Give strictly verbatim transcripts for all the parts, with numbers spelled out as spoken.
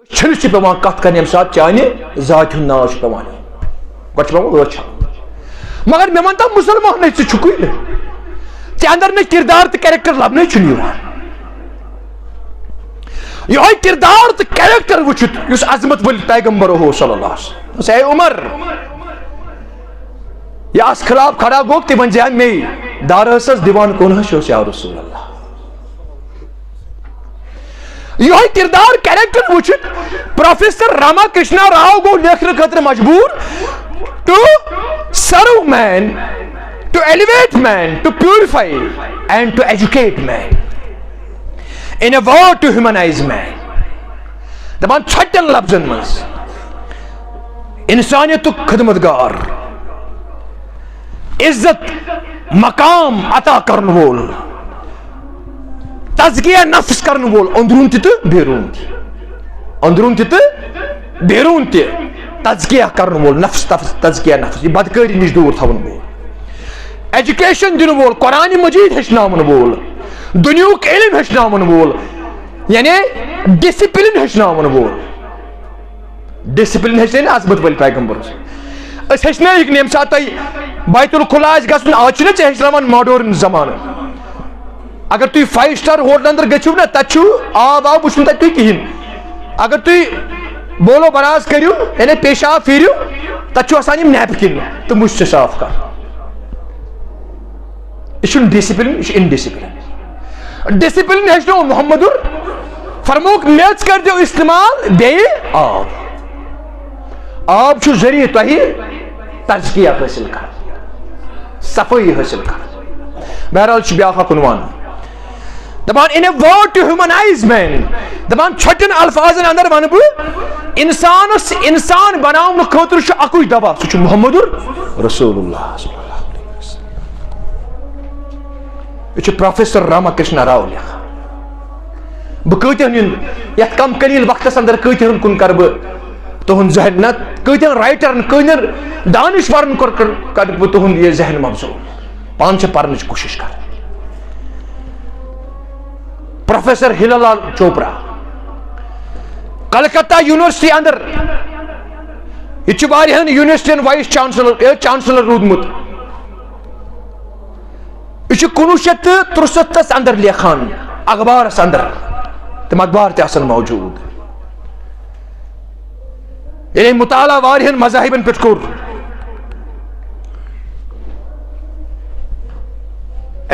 چھِنہٕ چھِ پٮ۪وان کَتھ کَرٕنۍ، ییٚمہِ ساتہٕ چانہِ ذاتہِ ہُنٛد ناو چھُ پٮ۪وان ہیوٚن۔ گۄڈٕ چھُ پٮ۪وان ٲچھ چھَلٕنۍ۔ مگر مےٚ وَن تہٕ، مُسلمانٕے ژٕ چھُکھٕے نہٕ۔ ژےٚ اَندَر نہٕ کِردار تہٕ کیریکٹر لَبنَے چھُنہٕ یِوان۔ یِہوٚے کِردار تہٕ کیریکٹر وٕچھِتھ، یُس عظمت ؤلۍ پیغمبر اوس صلی اللہ علیہ وسلم۔ دوٚپُس، اے عمر، یہِ اَس خلاف کھڑا گوٚو، تہِ ؤنۍ زِ ہا مے، دارٕ ٲسَس دِوان کون حظ چھُس یا رسول اللہ؟ یِہوٚے کِردار، کیریکٹر وٕچھِتھ پروفیسر راما کرشنا راو گوٚو لیکھنہٕ خٲطرٕ مجبوٗر: to serve man, to elevate man, to purify and to educate man, in a word, to humanize man. دَپان ژھۄٹٮ۪ن لفظن منٛز، انسانیتُک خدمت گار، عزت مقام عطا کرن وول، تزکیہ نفس کرن وول، اندرون تہِ تہٕ بیرون تہِ، اندرون تہِ تہٕ بیرون تہِ تزکیہ کرن وول، نفس تف-، تزکیہ نفس، یہِ بدکٲری نِش دوٗر تھاون وول، ایجوکیشن دِنہٕ وول، قرآن مجید ہیٚچھناون وول، دُنیہُک علم ہیٚچھناون وول، یعنی ڈسپلن ہیٚچھناون وول۔ ڈسپلن ہیٚچھنٲے نہٕ عظمت وٲلۍ پیغمبرس۔ أسۍ ہیٚچھنٲیِکھ نہٕ، ییٚمہِ ساتہٕ تۄہہِ بیت الخلا آسہِ گژھُن، آز چھِنہ ژےٚ ہیٚچھناوان ماڈٲرٕن زمانہٕ۔ اگر تُہۍ فایو سٹار ہوٹلن اندر گٔژھِو نہ، تتہِ چھُ آب واب وٕچھُن تتہِ تُہۍ کِہیٖنۍ۔ اگر تُہۍ بولو براز کٔرِو، یعنی پیشاب پھیٖرِو، تتہِ چھُ آسان یِم نیپکن، تِم وٕچھ ژٕ صاف کر۔ یہِ چھُنہٕ ڈسپلن، یہِ چھُ انڈسپلن۔ ڈسپلن ہیٚچھنو محمدُر، فرمووُکھ، میٚژ کٔرۍزیو استعمال، بیٚیہِ آب۔ آب چھُ ذٔریعہٕ تۄہہِ تزکیہ حٲصِل کرُن، صفٲیی حٲصِل کرُن۔ بہرحال چھُ بیٛاکھ اکھ عنوان۔ دَپان، in a word to humanize man، دَپان، ژھۄٹٮ۪ن الفاظن اندر ونہٕ بہٕ، انسانس انسان بناونہٕ خٲطرٕ چھُ اکُے دوا، سُہ چھُ محمدُر رسول اللہ صلی اللہ علیہ وسلم۔ یہِ چھُ پروفیسر راما کرشنا راو لیکھان۔ بہٕ کۭتیاہ ہُنٛد، یتھ کم قلیل وقتس اندر کۭتیاہ ہُنٛد کُن کرٕ بہٕ تُہُنٛد ذہن، نہ کۭتیاہ رائٹرن، کۭتیاہ دانشورن کوٚر، کر-، کرٕ بہٕ تُہُنٛد یہِ ذہن مبزول۔ پانہٕ چھِ پرنٕچ کوٗشش کران۔ پروفیسر ہلا لال چوپرا، کلکتہ یونیورسٹی اندر، یہِ چھُ واریاہن یونیورسٹین وائس چانسلر، اے، چانسلر روٗدمُت۔ یہِ چھُ کُنوُہ شیٚتھ تہٕ ترُسَتتھس اندر لیکھان، اخبارس اندر۔ تِم اخبار تہِ آسن موجود۔ ییٚلہِ أمۍ مطالعہ واریاہن مذاہبن پٮ۪ٹھ کوٚر،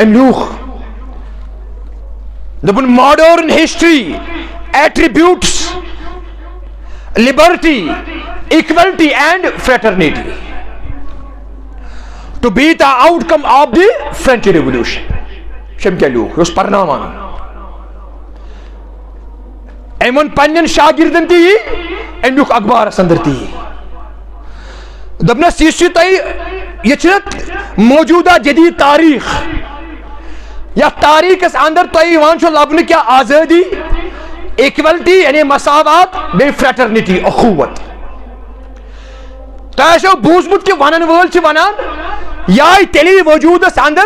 أمۍ لیوٗکھ، دوٚپُن، modern history attributes liberty, equality and fraternity to be the outcome of the French Revolution۔ شم کیا لیوٗکھ، یہِ اوس پرناوان۔ أمۍ ووٚن پننٮ۪ن شاگردن تہِ یی، أمۍ لیوٗکھ اخبارس اندر تہِ یی۔ دوٚپنس، یُس یہِ تۄہہِ، یہِ چھِ موجودہ جدید تاریخ، یتھ تاریخس اندر تۄہہِ یِوان چھُ لبنہٕ کیا آزٲدی، equality یعنی مساوات، بیٚیہِ fraternity اخوت۔ تۄہہِ آسیو بوٗزمُت کہِ ونن وٲلۍ چھِ ونان، یہِ آیہِ تیٚلی وجوٗدس اندر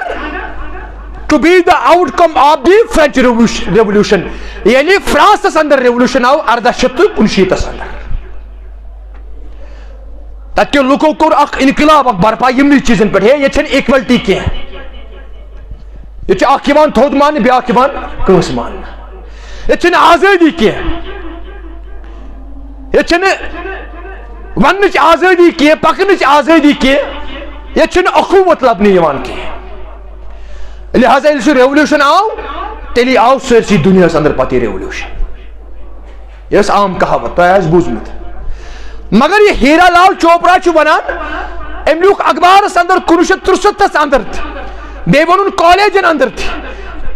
to be the outcome of the French Revolution، یعنی فرانسس اندر ریولوشن آو اردہ شیتھ تہٕ کُنشیٖتس اندر۔ تتہِ کیو لُکو کوٚر اکھ انقلاب اکھ برپا یِمنٕے چیٖزن پٮ۪ٹھ، ہے، ییٚتہِ چھنہٕ equality کینٛہہ۔ ییٚتہِ چھُ اکھ یِوان تھوٚد ماننہٕ، بیٛاکھ یِوان کٲنٛسہِ ماننہٕ۔ ییٚتہِ چھِنہٕ آزٲدی کینٛہہ۔ ییٚتہِ چھِنہٕ وننٕچ آزٲدی کینٛہہ، پکنٕچ آزٲدی کینٛہہ۔ ییٚتہِ چھِنہٕ اخوت لبنہٕ یِوان کینٛہہ۔ لہذا ییٚلہِ سُہ ریولوشن آو، تیٚلی آو سٲرسٕے دُنیاہس اندر پتہٕ یہِ ریولوشن۔ یہِ ٲس عام کہاوت، تۄہہِ آسہِ بوٗزمُت۔ مگر یہِ ہیرا لال چوپرا چھُ ونان، أمۍ لیوٗکھ اخبارس اندر کُنوُہ شیٚتھ ترُسَتتھس اندر تہِ، بیٚیہِ ووٚنُن کالجن اندر تہِ،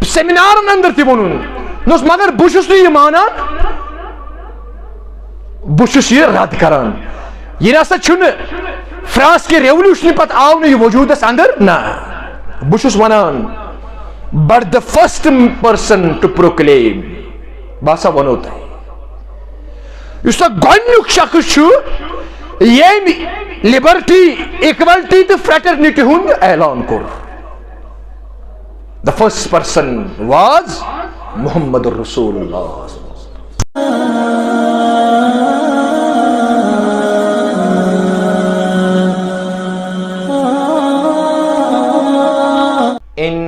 سیمینارن اندر تہِ ووٚنُن۔ دوٚپُس، مگر بہٕ چھُس نہٕ یہِ مانان، بہٕ چھُس یہِ رد کران۔ یہِ نسا چھُنہٕ فرانس کہِ ریولوشنہٕ پتہٕ آو نہٕ یہِ وجوٗدس اندر، نہ۔ بہٕ چھُس ونان، but the first person to proclaim، بہٕ ہسا وَنو تۄہہِ، یُس سا گۄڈٕنیُک شخص چھُ، ییٚمۍ liberty، equality تہٕ fraternity ہُنٛد اعلان کوٚر۔ The first person was Mohammad رسول اللہ۔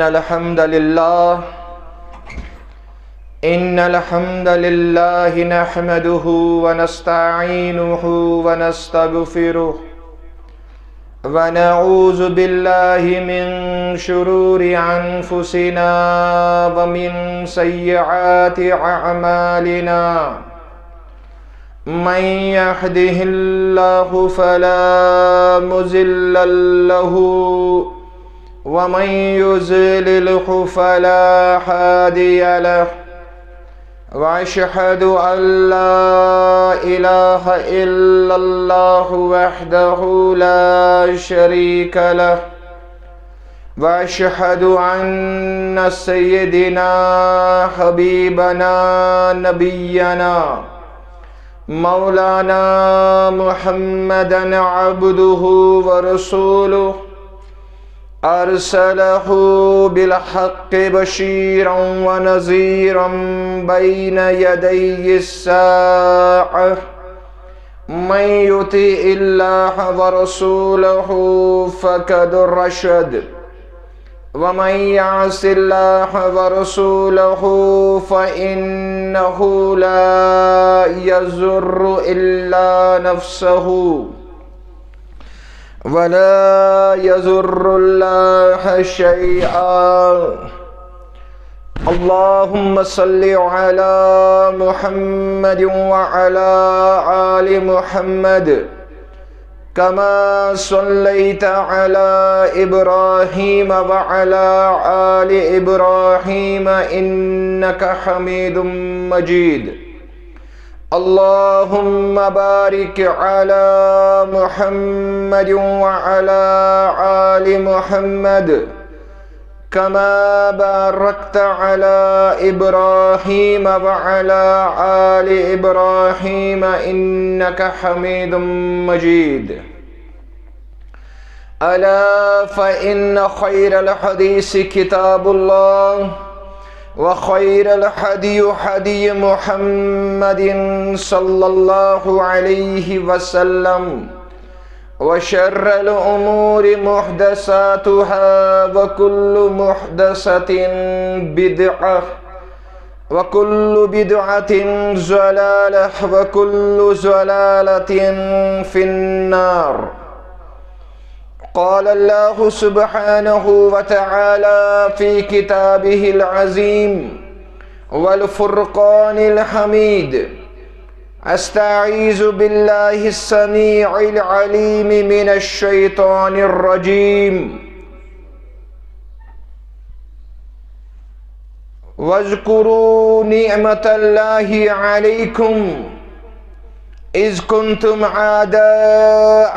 الحمد لله. إن الحمد لله نحمده ونستعينه ونستغفره، ونعوذ بالله من شرور أنفسنا ومن سيئات أعمالنا. من يهده الله فلا مضل له، ومن يضلله فلا هادي له. وأشهد أن لا إله إلا الله وحده لا شريك له، وأشهد أن سيدنا حبيبنا نبينا مولانا محمدا عبده ورسوله، أرسله بالحق بشيرا ونذيرا بين يدي الساعة. من يطع الله ورسوله فقد رشد، ومن يعص الله ورسوله فإنه لا يضر إلا نفسه ولا يضر الله شيئا. اللهم صل على محمد وعلى آل محمد كما صليت على إبراهيم وعلى آل إبراهيم إنك حميد مجيد. اللهم بارك على محمد وعلى آل محمد كما باركت على إبراهيم وعلى آل إبراهيم إنك حميد مجيد. ألا فإن خير الحديث كتاب الله، وخير الهدي هدي محمد صلى الله عليه وسلم، وشر الأمور محدثاتها، وكل محدثة بدعة، وكل بدعة ضلالة، وكل ضلالة في النار. قال الله سبحانه وتعالى في كتابه العظيم والفرقان الحميد: أستعيذ بالله السميع العليم من الشيطان الرجيم. واذكروا نعمة الله عليكم إذ كنتم أعداء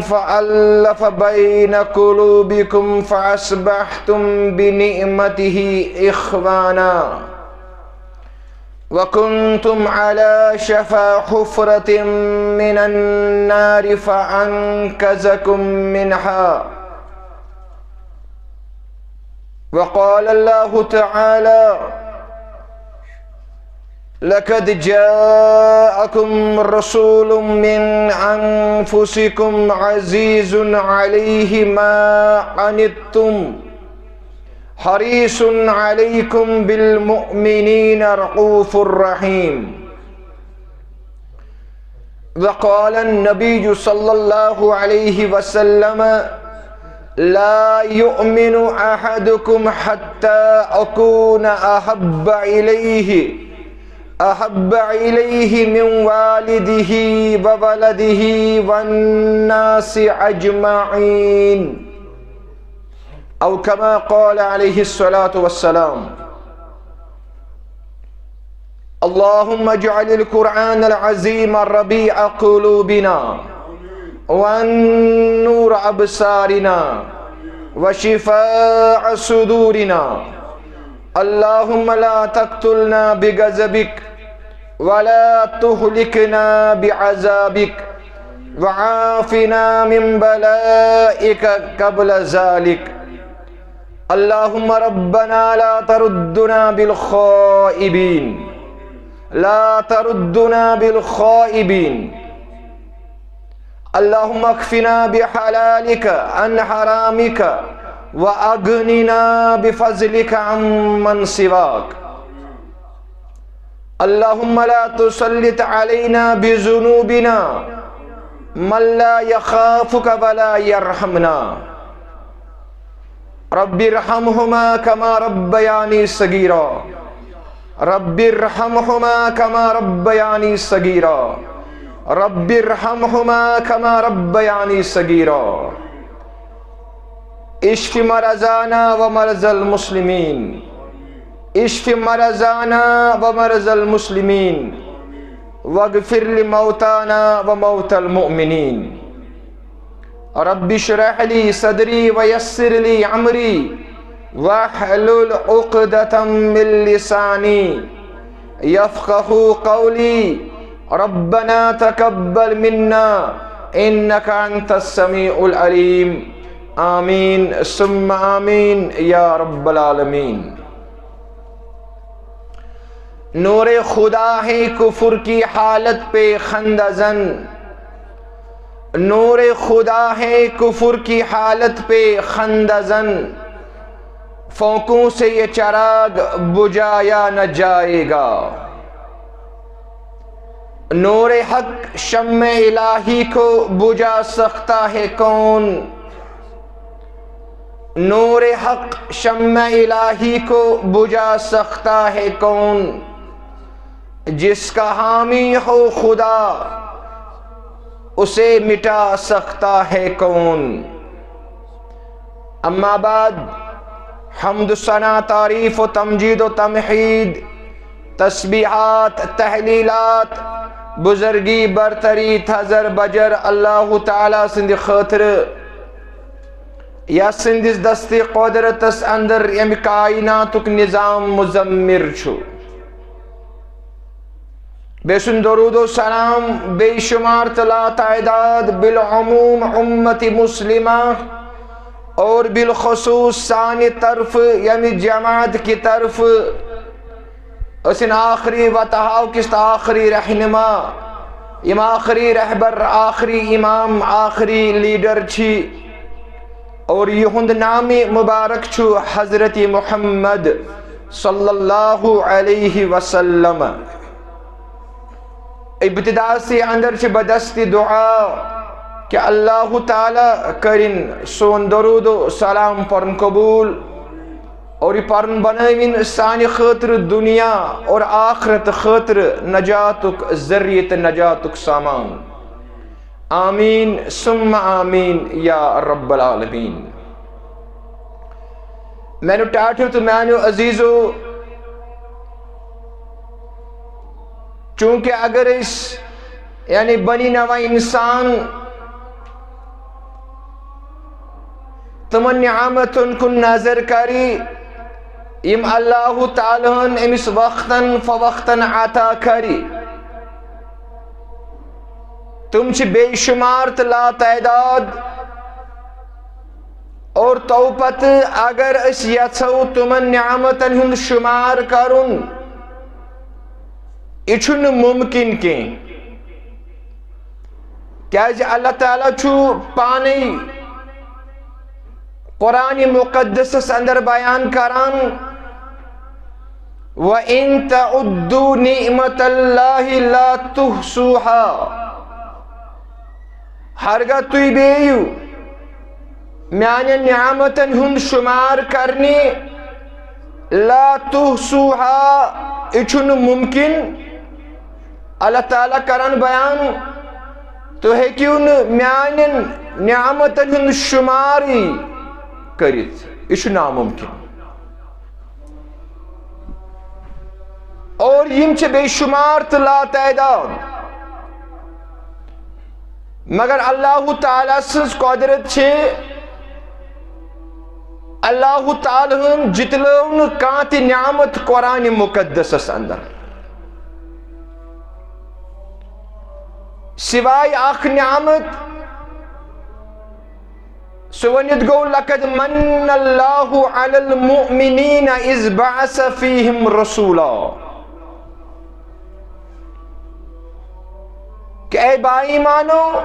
فألف بين قلوبكم فأصبحتم بنعمته إخوانا وكنتم على شفا حفرة من النار فأنقذكم منها. وقال الله تعالى: لقد جاءكم رسول من أنفسكم عزيز عليه ما عنتم حريص عليكم بالمؤمنين رءوف رحيم. وقال النبي صلى الله عليه وسلم: لا يؤمن أحدكم حتى أكون أحب إليه أحب إليه من والده وولده والناس أجمعين. أو كما قال عليه الصلاة والسلام. اللهم اجعل القرآن العظيم ربيع قلوبنا ونور أبصارنا وشفاء صدورنا. اللهم لا تقتلنا بغضبك ولا تهلكنا بعذابك وعافنا من بلائك قبل ذلك. اللهم ربنا لا تردنا بالخائبين، لا تردنا بالخائبين. اللهم اكفنا بحلالك عن حرامك وأغننا بفضلك عمن سواك. اللهم لا تسلط علينا بذنوبنا من لا يخافك ولا يرحمنا. رب ارحمهما كما ربياني صغيرا. رب ارحمهما كما ربياني صغيرا. رب ارحمهما كما ربياني صغيرا. اشف مرضانا ومرضى المسلمين. اشف مرضانا ومرضى المسلمين. واغفر لموتانا وموتى المؤمنين. رب اشرح لي صدري ويسر لي أمري واحلل عقدة من لساني يفقهوا قولي. ربنا تقبل منا إنك أنت السميع العليم. آمين ثم آمين يا رب العالمين. نور خدا ہے کفر کی حالت پہ خندہ زن. نور خدا ہے کفر کی حالت پہ خندہ زن. فوکوں سے یہ چراغ بجھایا نہ جائے گا. نور حق شمع الٰہی کو بجھا سکتا ہے کون؟ نور حق شمع الٰہی کو بجھا سکتا ہے کون؟ جس کا حامی ہو خدا، اسے مٹا سکتا ہے کون؟ اما بعد، حمد و ثنا، تعریف و تمجید و تمحید، تسبیحات، تحلیلات، بزرگی، برتری، تھزر بجر اللہ تعالیٰ سٕنٛدِ خٲطرٕ، یَس سٕنٛدِس دستِ قۄدرتس اندر ییٚمہِ کائناتُک نظام مزمر چھُ۔ بیٚیہِ سُنٛد درود و سلام بے شمار تہٕ لا تعداد، بالعموم امت مسلمہ اور بالخصوص سانہِ طرفہٕ، ییٚمہِ جماعت کہِ طرفہٕ أسۍ یِن آخری وتہٕ ہاو کِس تہٕ آخری رہنما، یِم آخری رہبر، آخری امام، آخری لیڈر چھِ۔ اور یِہُنٛد نامِ مبارک چھُ حضرت محمد صلی اللہ علیہ وسلم۔ ابتدا سے اندر چھِ بدست دعا کہ اللہ تعالیٰ کرن سون درود و سلام پرن قبول اور یہِ پرن بنٲوِن سانہِ خٲطرٕ دنیا اور آخرت خٲطرٕ نجاتُک ذریعہ تہٕ نجاتُک سامان۔ آمین ثم آمین یا رب العالمین۔ میانیو ٹاٹھیو تہٕ میانیو عزیزو، چونکہ اگر أسۍ، یعنی بنی نوع انسان، تِمن نعمتن کُن نظر کرِ، یِم اللہ تعالیٰ ہن أمِس وقتاً فوقتاً عطا کرِ، تِم چھِ بے شمار تہٕ لاتعداد۔ اور تو پتہٕ اگر أسۍ یژھو تِمن نعمتن ہُنٛد شمار کرُن، یہِ چھُنہٕ ممکن کینٛہہ، کیازِ اللہ تعالیٰ چھُ پانے قرآن مقدسس اندر بیان کران، وَإِن تَعُدُّوا نِعْمَتَ اللَّهِ لَا تُحْصُوهَا۔ ہرگاہ تُہۍ بیٚیِو میانٮ۪ن نعمتن ہُنٛد شمار کرنہِ، لا تحصوها، یہِ چھُنہٕ ممکن۔ اللہ تعالیٰ کران بیان، تُہۍ ہیٚکِو نہٕ میانٮ۪ن نعمتن ہُنٛد شمارٕے کٔرِتھ، یہِ چھُ ناممکن۔ اور یِم چھِ بے شمار تہٕ لاتعداد۔ مگر اللہ تعالیٰ سٕنٛز قۄدرت چھِ، اللہ تعالیٰ ہن جتلٲو نہٕ کانٛہہ تہِ نعمت قرآن مقدسس اندر، سوائے اکھ نعمت، سُہ ؤنِتھ گوٚو، لقد من اللہ علی المؤمنین اذ بعث فیہم رسولا۔ کہ اے با ایمانو،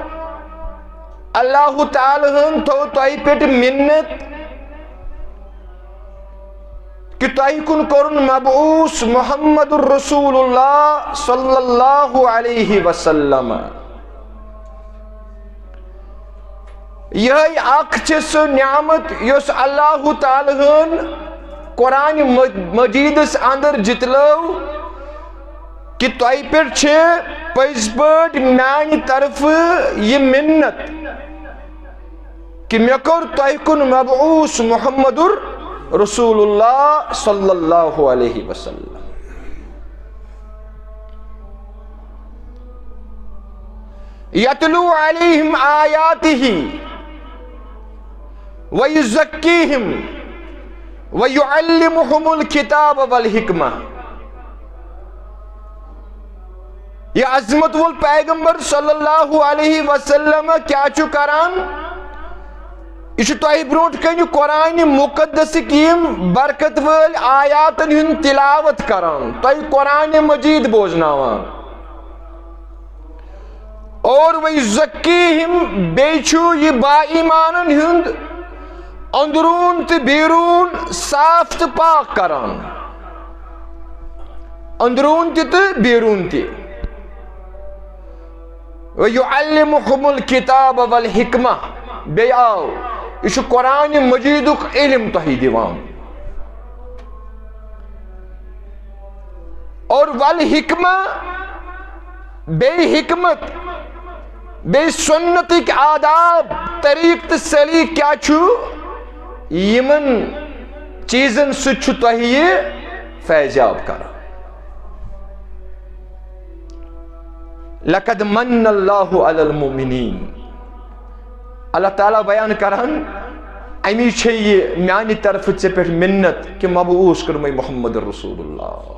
اللہ تعالیٰ ہن تھوٚو تۄہہِ پٮ۪ٹھ منت، تۄہہِ کُن کوٚرُن مبعوث محمد رسول اللہ صلی اللہ علیہ وسلم۔ یہے اکھ چھِ سُہ نعمت یۄس اللہ تعالیٰ ہن قرآن م-، مجیدس اندر جتلٲو کہ تۄہہِ پٮ۪ٹھ چھِ پٔزۍ پٲٹھۍ میانہِ طرفہٕ یہِ منت کہ مےٚ کوٚر تۄہہِ کُن مبعوث محمد رسول اللہ صلی اللہ علیہ وسلم۔ یتلو علیہم آیاتہ ویزکیہم ویعلمہم الکتاب والحکمہ۔ یہ عظمت وول پیغمبر صلی اللہ علیہ وسلم کیا چھُ کران؟ یہ چھُ تۄہہِ برونٛٹھ کنہِ قرآن مقدسٕکۍ یِم برکت وٲلۍ آیاتن ہُنٛد تلاوت کران، تۄہہِ قرآن مجید بوزناوان۔ اور ویزکیہم، بیٚیہِ چھُ یہِ با ایمانن ہُنٛد اندرون تہٕ بیرون صاف تہٕ پاک کران، اندرون تہِ تہٕ بیرون تہِ۔ ویعلمہم الکتاب والحکمہ، بیٚیہِ آو، یہِ چھُ قرآن مجیدُک علم تۄہہِ دِوان۔ اور والحکمہ، بیٚیہِ حکمت، بیٚیہِ سنتٕکۍ آداب، طریٖقہٕ تہٕ سلیٖقہٕ کیٛاہ چھُ، یِمن چیٖزن سۭتۍ چھُ تۄہہِ یہِ فیضیاب کران۔ لقد من اللہ علی المؤمنین۔ اللہ تعالیٰ بیان کران، امی چھے یہ میانہِ طرفہٕ ژےٚ پٮ۪ٹھ منت کہ مبعوث کرمے محمد رسول اللہ۔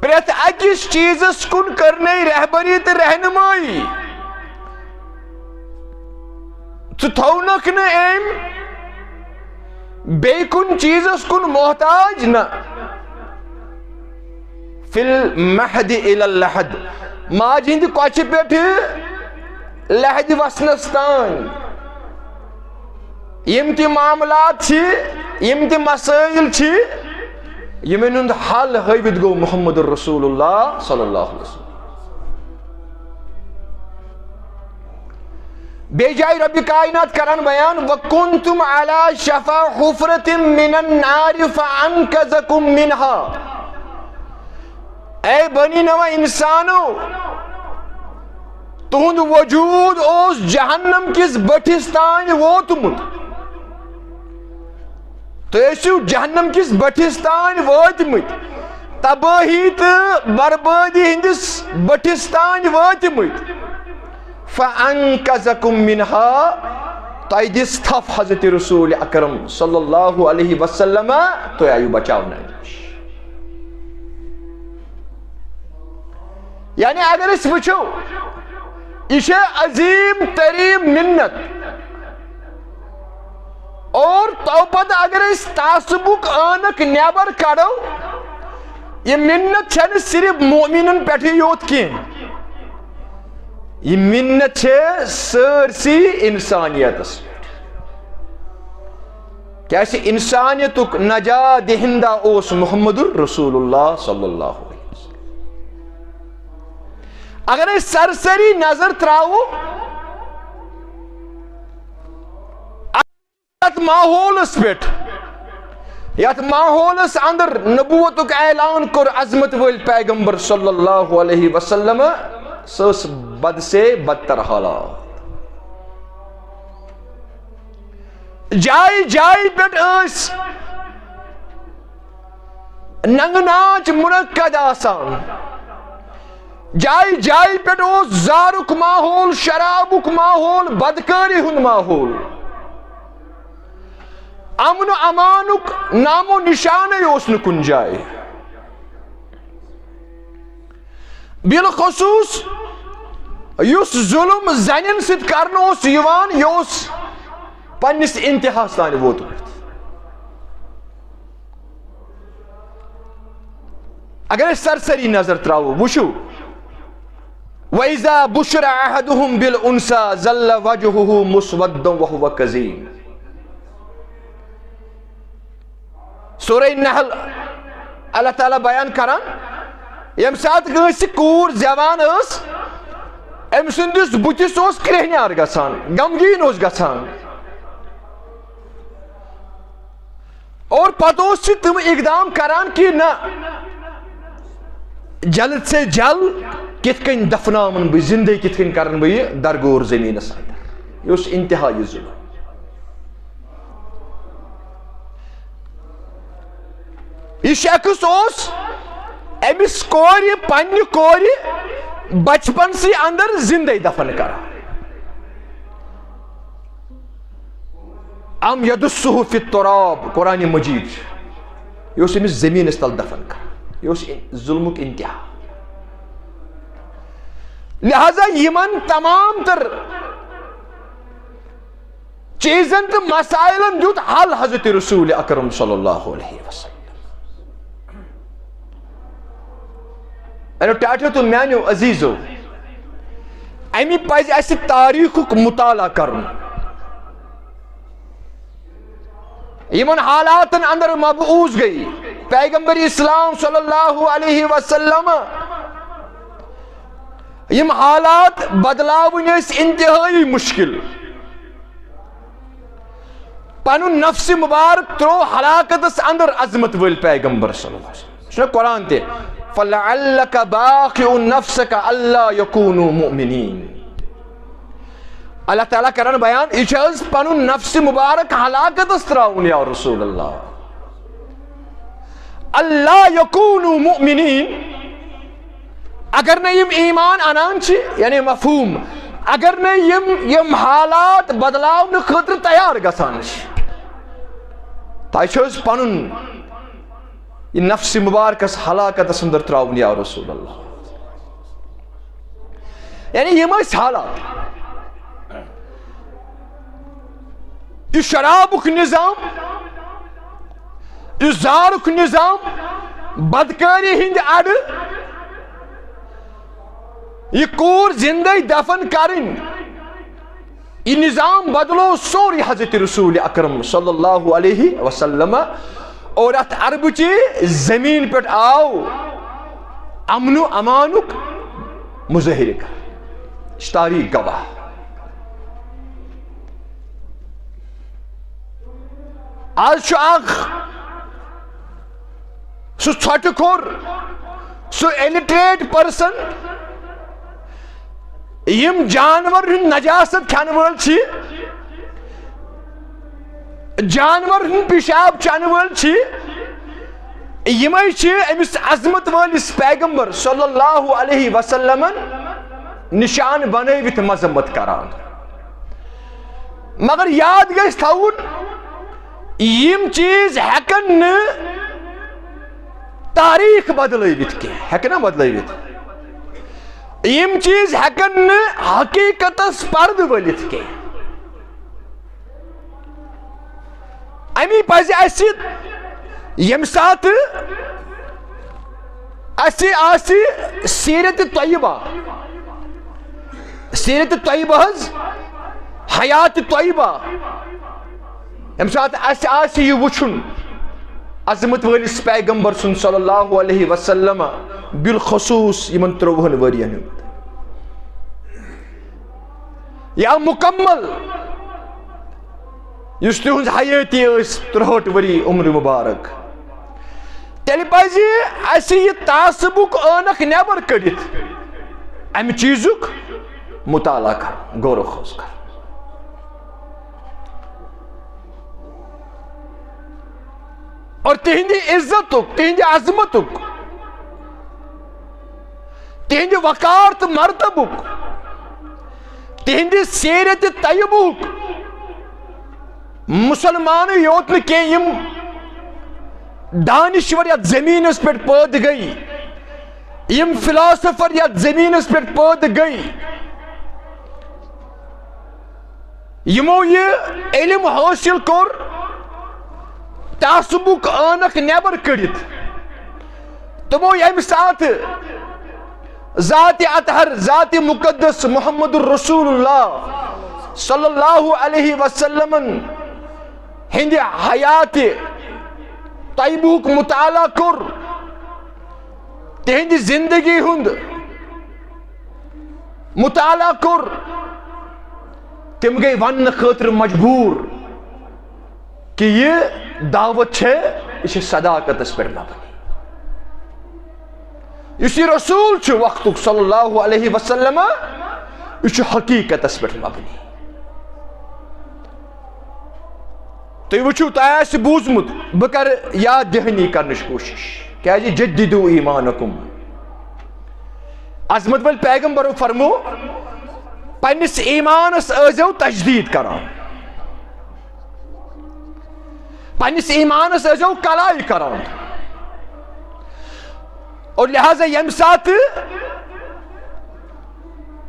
پرٛٮ۪تھ أکِس چیٖزس کُن کرنے رہبری تہٕ رہنمٲیی۔ ژٕ تھاونکھ نہٕ أمۍ بیٚیہِ کُنہِ چیٖزس کُن محتاج نہ۔ فی المہد الی اللحد، ماجہِ ہٕنٛدِ کۄچھِ پٮ۪ٹھٕ لحدِ وسنس تام۔ یِم تہِ معاملات چھِ، یِم تہِ مسائل چھِ، یِمن ہُنٛد حل ہٲوِتھ گوٚو محمد رسول اللہ صلی اللہ علیہ وسلم۔ بیٚیہِ جایہِ رۄبِ کائنات کران بیان، وَكُنتُمْ عَلَى شَفَا حُفْرَةٍ مِّنَ النَّارِ فَأَنْقَذَكُم مِّنْهَا۔ اے بنی نوع انسانو، تُہُنٛد وجوٗد اوس جہنم کِس بٔٹھِس تام ووتمُت۔ تُہۍ ٲسِو جہنم کِس بٔٹھِس تام وٲتمٕتۍ، تبٲہی تہٕ بربٲدی ہٕنٛدِس بٔٹھِس تام وٲتمٕتۍ۔ فَأَنْقَذَكُم مِّنْهَا، تۄہہِ دِژ تھپھ حضرت رسول اکرم صلی اللہ علیہ وسلم، تُہۍ آیِو بچاونہٕ نِش۔ یعنی اگر أسۍ وٕچھو، یہِ چھےٚ عظیٖم تریٖن مِنت۔ اور تو پتہٕ اگر أسۍ تعصبُک عٲنکھ نٮ۪بر کڑو، یہِ مِنت چھنہٕ صرف مؤمنن پٮ۪ٹھٕے یوت کینٛہہ، یہِ مِنت چھےٚ سٲرسٕے انسانیتس پٮ۪ٹھ۔ کیازِ انسانیتُک نجات دہندہ اوس محمد رسول اللہ صلی اللہ علیہ وسلم۔ اگر أسۍ سرسری نظر تراوو اتھ ماحولس پٮ۪ٹھ، یتھ ماحولس اندر نبوتُک اعلان کوٚر عظمت وٲلۍ پیغمبر صلی اللہ علیہ وسلم، سۄ ٲس بد سے بدتر حالات۔ جایہِ جایہِ پٮ۪ٹھ ٲسۍ ننگہٕ ناچ منعقد آسان۔ جایہِ جایہِ پٮ۪ٹھ اوس زارُک ماحول، شرابُک ماحول، بدکٲری ہُنٛد ماحول۔ امن و امانُک نام و نشانٕے اوس نہٕ کُنہِ جایہِ۔ بالخصوص یُس ظلم زنٮ۪ن سۭتۍ کرنہٕ اوس یِوان، یہِ اوس پننِس انتہاہس تام ووتمُت۔ اگر أسۍ سرسری نظر تراوو، وٕچھو، وَإِذَا بُشِّرَ أَحَدُهُم بِالْأُنثَىٰ ظَلَّ وَجْهُهُ مُسْوَدًّا وَهُوَ كَظِيمٌ۔ سورہ نحل، اللہ تعالیٰ بیان کران، ییٚمہِ ساتہٕ کٲنٛسہِ کوٗر زٮ۪وان ٲس، أمۍ سٕنٛدِس بُتھِس اوس کرٛیٚہنیار گژھان، غمگیٖن اوس گژھان۔ اور پتہٕ اوس یہِ تِم اقدام کران کہ نہ، جلد سے جلد کِتھ کٔنۍ دفناوَن بہٕ، زندے کِتھ کٔنۍ کرن بہٕ یہِ درگور زمینس اندر۔ یہِ اوس انتہائی ظلم۔ یہِ شخص اوس أمِس کورِ، پننہِ کورِ، بچپنسٕے اندر زندے دفن کران۔ ام یدسہ فی التراب، قرآن مجید چھُ۔ یہِ اوس أمِس زمینس تل دفن کران۔ یہِ اوس ظلمُک انتہا۔ لہذا یِمن تمام تر چیزن تہٕ مسائلن دیُت حل حضرت رسول اکرم صلی اللہ علیہ وسلم۔ انو ٹاٹھیو تہٕ میانیو عزیزو، امی پزِ اسہِ تاریخُک مطالعہ کرُن۔ یِمن حالاتن اندر مبعوث گٔے پیغمبر اسلام صلی اللہ علیہ وسلم۔ یِم حالات بدلاوٕنۍ ٲسۍ انتہٲئی مشکل۔ پنُن نفس مبارک ترٛوو ہلاکتس اندر عظمت وٲلۍ پیغمبر صلی اللہ علیہ وسلم۔ یہِ چھُنہ قرآن تہِ، "فلعلک باخع نفسک الا یکونوا مؤمنین۔" اللہ تعالیٰ کران بیان، یہِ چھُ حظ پنُن نفس مبارک ہلاکتس ترٛاوُن یا رسول اللہ۔ الا یکونوا مؤمنین، اگر نہٕ یِم ایمان انان چھِ، یعنی مفہوم، اگر نہٕ یِم، یِم حالات بدلاونہٕ خٲطرٕ تیار گژھان چھِ، تۄہہِ چھُ حظ پنُن یہِ نفس مبارکس ہلاکتس اندر ترٛاوُن یا رسول اللہ۔ یعنی یِم ٲسۍ حالات۔ یہِ شرابُک نظام، یہِ زارُک نظام، بدکٲری ہٕنٛدۍ اَڈٕ، یہِ کوٗر زِندَے دفن کرٕنۍ، یہِ نظام بدلو سورُے حضرت رسول اکرم صلی اللہ علیہ وسلم۔ اور اتھ عربچہِ زمین پٮ۪ٹھ آو امن و امانُک مظاہرٕ کرنہٕ۔ یہِ چھِ تاریخ گواہ۔ آز چھُ اکھ سُہ ژھۄٹہٕ کھوٚر، سُہ illiterate person، یِم جانور ہُنٛد نجاست کھٮ۪نہٕ وٲلۍ چھِ، جانور ہُنٛد پِشاب چٮ۪نہٕ وٲلۍ چھِ، یِمے چھِ أمِس عظمت وٲلِس پیغمبر صلی اللہ علیہ وسلمن نشان بنٲوِتھ مذمت کران۔ مگر یاد گژھِ تھاوُن، یِم چیز ہٮ۪کن نہٕ تاریخ بدلٲوِتھ کینٛہہ، ہٮ۪کن نہ بدلٲوِتھ۔ یِم چیز ہٮ۪کن نہٕ حقیقتس پردٕ ؤلِتھ کینٛہہ۔ امی پزِ اسہِ، ییٚمہِ ساتہٕ اسہِ آسہِ سیرت طیبہ، سیرت طیبہ ہٕنٛز، حیات طیبہ، ییٚمہِ ساتہٕ اسہِ آسہِ یہِ وٕچھُن عظمت وٲلِس پیغمبر سُنٛد صلی اللہ علیہ وسلم، بالخصوص یِمن ترٛۆوُہن ؤرین ہُنٛد یا مکمل یُس تِہنٛز حیٲتی ٲس ترٛہٲٹھ ؤری عمر مبارک، تیٚلہِ پزِ اسہِ یہِ تعصبُک عٲنکھ نٮ۪بر کٔڑِتھ امہِ چیٖزُک مطالعہ کرُن، غور و خوض کرُن۔ اور تِہنٛدِ عزتُک، تِہنٛدِ عظمتُک، تِہنٛدِ وقار تہٕ مرتبُک، تِہنٛدِ سیرت طیبُک، مسلمانٕے یوت نہٕ کینٛہہ، یِم دانشور یتھ زمینس پٮ۪ٹھ پٲدٕ گٔے، یِم فلاسفر یتھ زمینس پٮ۪ٹھ پٲدٕ گٔے، یِمو یہِ علم حٲصِل کوٚر تعصبُک عٲنکھ نٮ۪بر کٔڑِتھ۔ تِمو ییٚمہِ ساتہٕ ذات اطہر، ذات مقدس محمد رسول اللہ صلی اللہ علیہ وسلمن ہٕنٛدِ حیاتِ طیبہُک مطالعہ کوٚر، تِہنٛدِ زندگی ہُنٛد مطالعہ کوٚر، تِم گٔے وننہٕ خٲطرٕ مجبوٗر کہِ یہِ دعوت چھےٚ، یہِ چھِ صداقتس پٮ۪ٹھ مبنی۔ یُس یہِ رسول چھُ وقتُک صلی اللہ علیہ وسلم، یہِ چھُ حقیقتس پٮ۪ٹھ مبنی۔ تُہۍ وٕچھِو، تۄہہِ آسہِ بوٗزمُت، بہٕ کرٕ یاد دہانی کرنٕچ کوٗشِش، کیازِ جددو ایمانکم۔ عظمت وٲلۍ پیغمبرو فرمو، پننِس ایمانس ٲسۍزیو تجدید کران، پننِس ایمانس ٲسۍزیو کلاے کران۔ اور لہذا ییٚمہِ ساتہٕ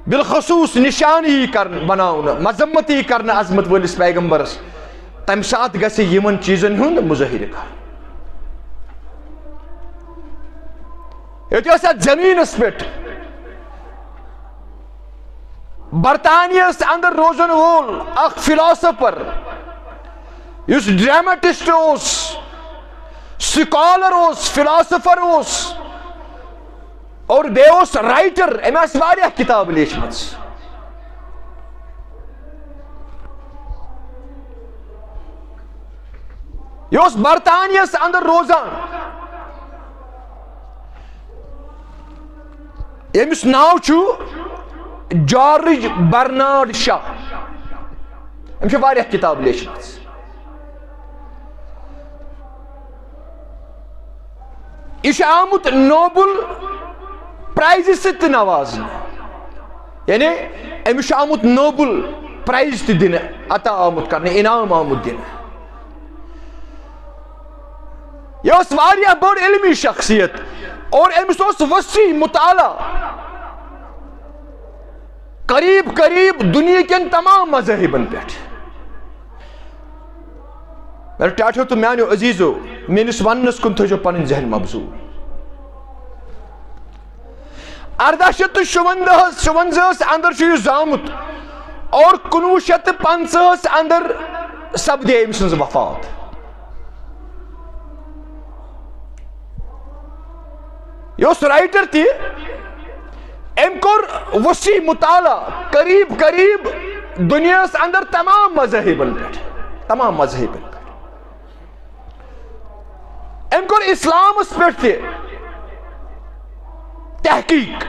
بالخصوٗص نشان یی کرنہٕ، بناونہٕ، مذمت یی کرنہٕ عظمت وٲلِس پیغمبرس، تمہِ ساتہٕ گژھِ یِمن چیٖزن ہُنٛد مظٲہرٕ کرُن۔ ییٚتہِ اوس اتھ زٔمیٖنس پٮ۪ٹھ برطانیہس اندر روزن وول اکھ فلاسفر، یُس ڈراماٹسٹ اوس، سکالر اوس، فلاسفر اوس، اور بیٚیہِ اوس رائٹر، أمۍ آسہٕ واریاہ کتابہٕ لیچھمٕژ۔ یہِ اوس برطانیہس اندر روزان، ییٚمِس ناو چھُ جارج برنارڈ شاہ۔ أمۍ چھِ واریاہ کتابہٕ لیچھمٕژ۔ یہِ چھُ آمُت نوبل پرائز سۭتۍ تہِ نوازنہٕ، یعنی أمِس چھُ آمُت نوبل پرائز تہِ دِنہٕ، عطا آمُت کرنہٕ، انعام آمُت دِنہٕ۔ یہِ ٲس واریاہ بٔڑ علمی شخصیت اور أمِس اوس وسیع مطالعہ، قریب قریب دُنیا کٮ۪ن تمام مذاہبن پٮ۪ٹھ۔ میانیو ٹاٹھیو تہٕ میانیو عزیزو، میٲنِس وننس کُن تھٲیزیو پنٕنۍ ذہن مبزول۔ ارداہ شیٚتھ تہٕ شُونزاہس، شُونزاہس اندر چھُ یہِ زامُت اور کُنوُہ شیٚتھ تہٕ پنژاہس اندر سپدے أمۍ سٕنٛز وفات۔ یہِ اوس رائٹر تہِ، أمۍ کوٚر وسیع مطالعہ قریب قریب دُنیاہس اندر تمام مذاہبن پٮ۪ٹھ، تمام مذاہبن پٮ۪ٹھ۔ أمۍ کوٚر اسلامس پٮ۪ٹھ تہِ تحقیق۔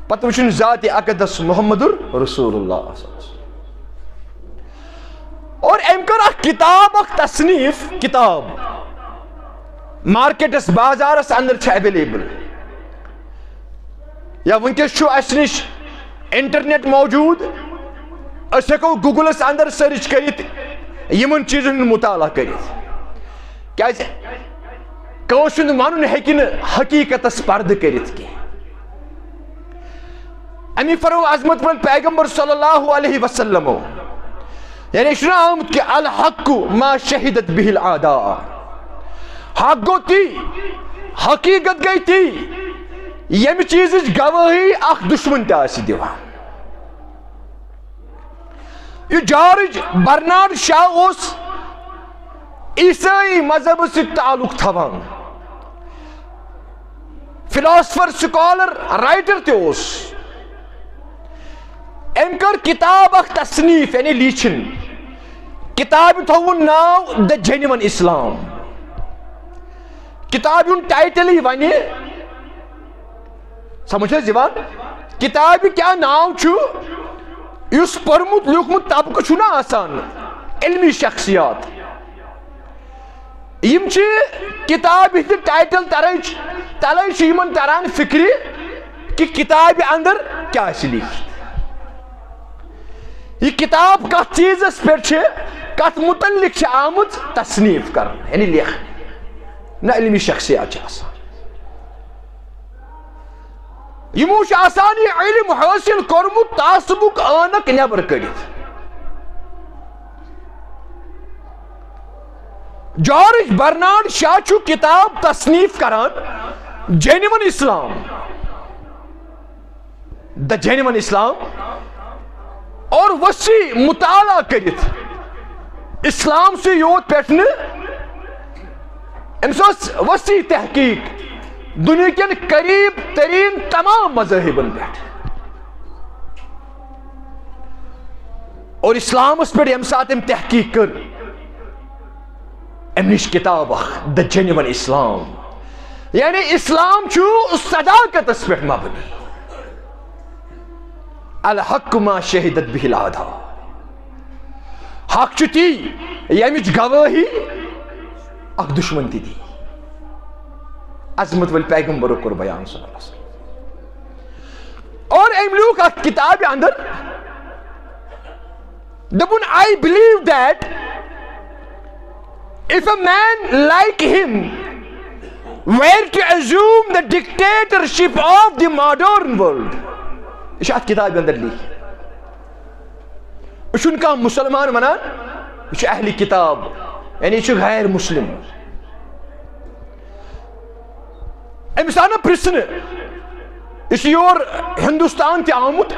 پتہٕ وٕچھُن ذات اقدس محمد رسول اللہ۔ اور أمۍ کٔر اکھ کتاب، اکھ تصنیف کتاب، مارکیٹس، بازارس اندر چھِ اویلیبل، یا وٕنکیٚس چھُ اسہِ نِش انٹرنیٹ موجود، أسۍ ہٮ۪کو گوگلس اندر سرچ کٔرِتھ، یِمن چیٖزن ہُنٛد مطالعہ کٔرِتھ۔ کیازِ کٲنٛسہِ ہُنٛد ونُن ہیٚکہِ نہٕ حقیقتس پردٕ کٔرِتھ کینٛہہ۔ امی فرمو عظمت وٲلۍ پیغمبر صلی اللہ علیہ وسلمو، یعنی یہِ چھُنہٕ آمُت کہِ الحق ما شہدت بہ الاعداء، حق گوٚو تی، حقیقت گٔے تی، ییٚمہِ چیٖزٕچ گوٲہی اکھ دُشمن تہِ آسہِ دِوان۔ یہِ جارج برنارڈ شاہ اوس عیسٲئی مذہبس سۭتۍ تعلق تھاوان، فلاسفر، سکالر، رائٹر تہِ اوس۔ أمۍ کٔر کتاب اکھ تصنیف، یعنی لیٖچھِن۔ کتابہِ تھووُن ناو The Genuine Islam۔ کتابہِ ہُنٛد ٹائٹلٕے ونہِ، سمجھ حظ یِوان؟ کتابہِ کیٛاہ ناو چھُ؟ یُس پوٚرمُت لیوٗکھمُت طبقہٕ چھُنہ آسان، علمی شخصیات، یِم چھِ کتابہِ ہٕنٛدِ ٹائٹل ترٲے، تلے چھُ یِمن تران فکرِ کہِ کتابہِ اندر کیٛاہ آسہِ لیٖکھِتھ۔ یہِ کتاب کتھ چیٖزس پٮ۪ٹھ چھِ، کتھ متعلق چھِ آمٕژ تصنیف کرنہٕ، یعنی لیکھنہٕ۔ نہ علمی شخصیات چھِ آسان، یِمو چھُ آسان یہِ علم حٲصِل کوٚرمُت تعصبُک عٲنق نٮ۪بر کٔڑِتھ۔ جارج برنارڈ شاہ چھُ کتاب تصنیف کران، جینون اسلام، The Genuine Islam، اور وسیع مطالعہ کٔرِتھ اسلام سٕے یوت پٮ۪ٹھ نہٕ، أمِس ٲس وسیع تحقیق دُنیہکٮ۪ن قریب ترین تمام مذاہبن پٮ۪ٹھ۔ اور اسلامس پٮ۪ٹھ ییٚمہِ ساتہٕ أمۍ تحقیق کٔر، أمۍ لیچھ کتاب اکھ، The Genuine Islam، یعنی اسلام چھُ صداقتس پٮ۪ٹھ مبنی۔ الحق ما شہدت بہ العدا، حق چھُ تی ییٚمِچ گوٲہی اکھ دشمن تہِ دی۔ عظمت وٲلۍ پیغمبرو کوٚر بیان صلی اللہ علیہ وسلم۔ اور أمۍ لیوٗکھ اتھ کتابہِ اندر، دوٚپُن، I believe that if a man like him were to assume the dictatorship of the modern world، یہِ چھُ اتھ کتابہِ اندر لیکھِتھ۔ یہِ چھُنہٕ کانٛہہ مُسلمان ونان، یہِ چھُ اہلِ کتاب، یعنی یہِ چھُ غیر مسلم۔ أمِس آو نہٕ پرژھنہٕ، یہِ چھُ یور ہندوستان تہِ آمُت،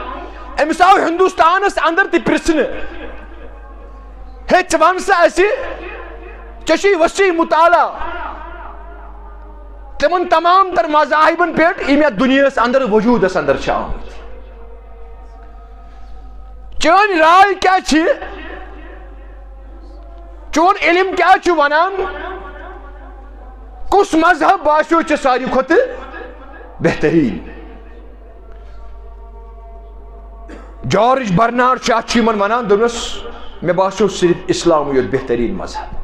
أمِس آو ہندوستانس اندر تہِ پرژھنہٕ، ہے، ژٕ ون سا اسہِ، ژےٚ چھُے وسیع مطالعہ تِمن تمام تر مذاہبن پٮ۪ٹھ، یِم یتھ دُنیاہس اندر وجودس اندر چھِ آمٕتۍ۔ چٲنۍ راے کیٛاہ چھِ؟ چون علم کیٛاہ چھُ ونان؟ کُس مذہب باسیو ژےٚ ساروی کھۄتہٕ بہتریٖن؟ جارج برنارڈ شاہ چھُ یِمن ونان، دوٚپنس، مےٚ باسیو صرف اسلامٕے یوت بہتریٖن مذہب۔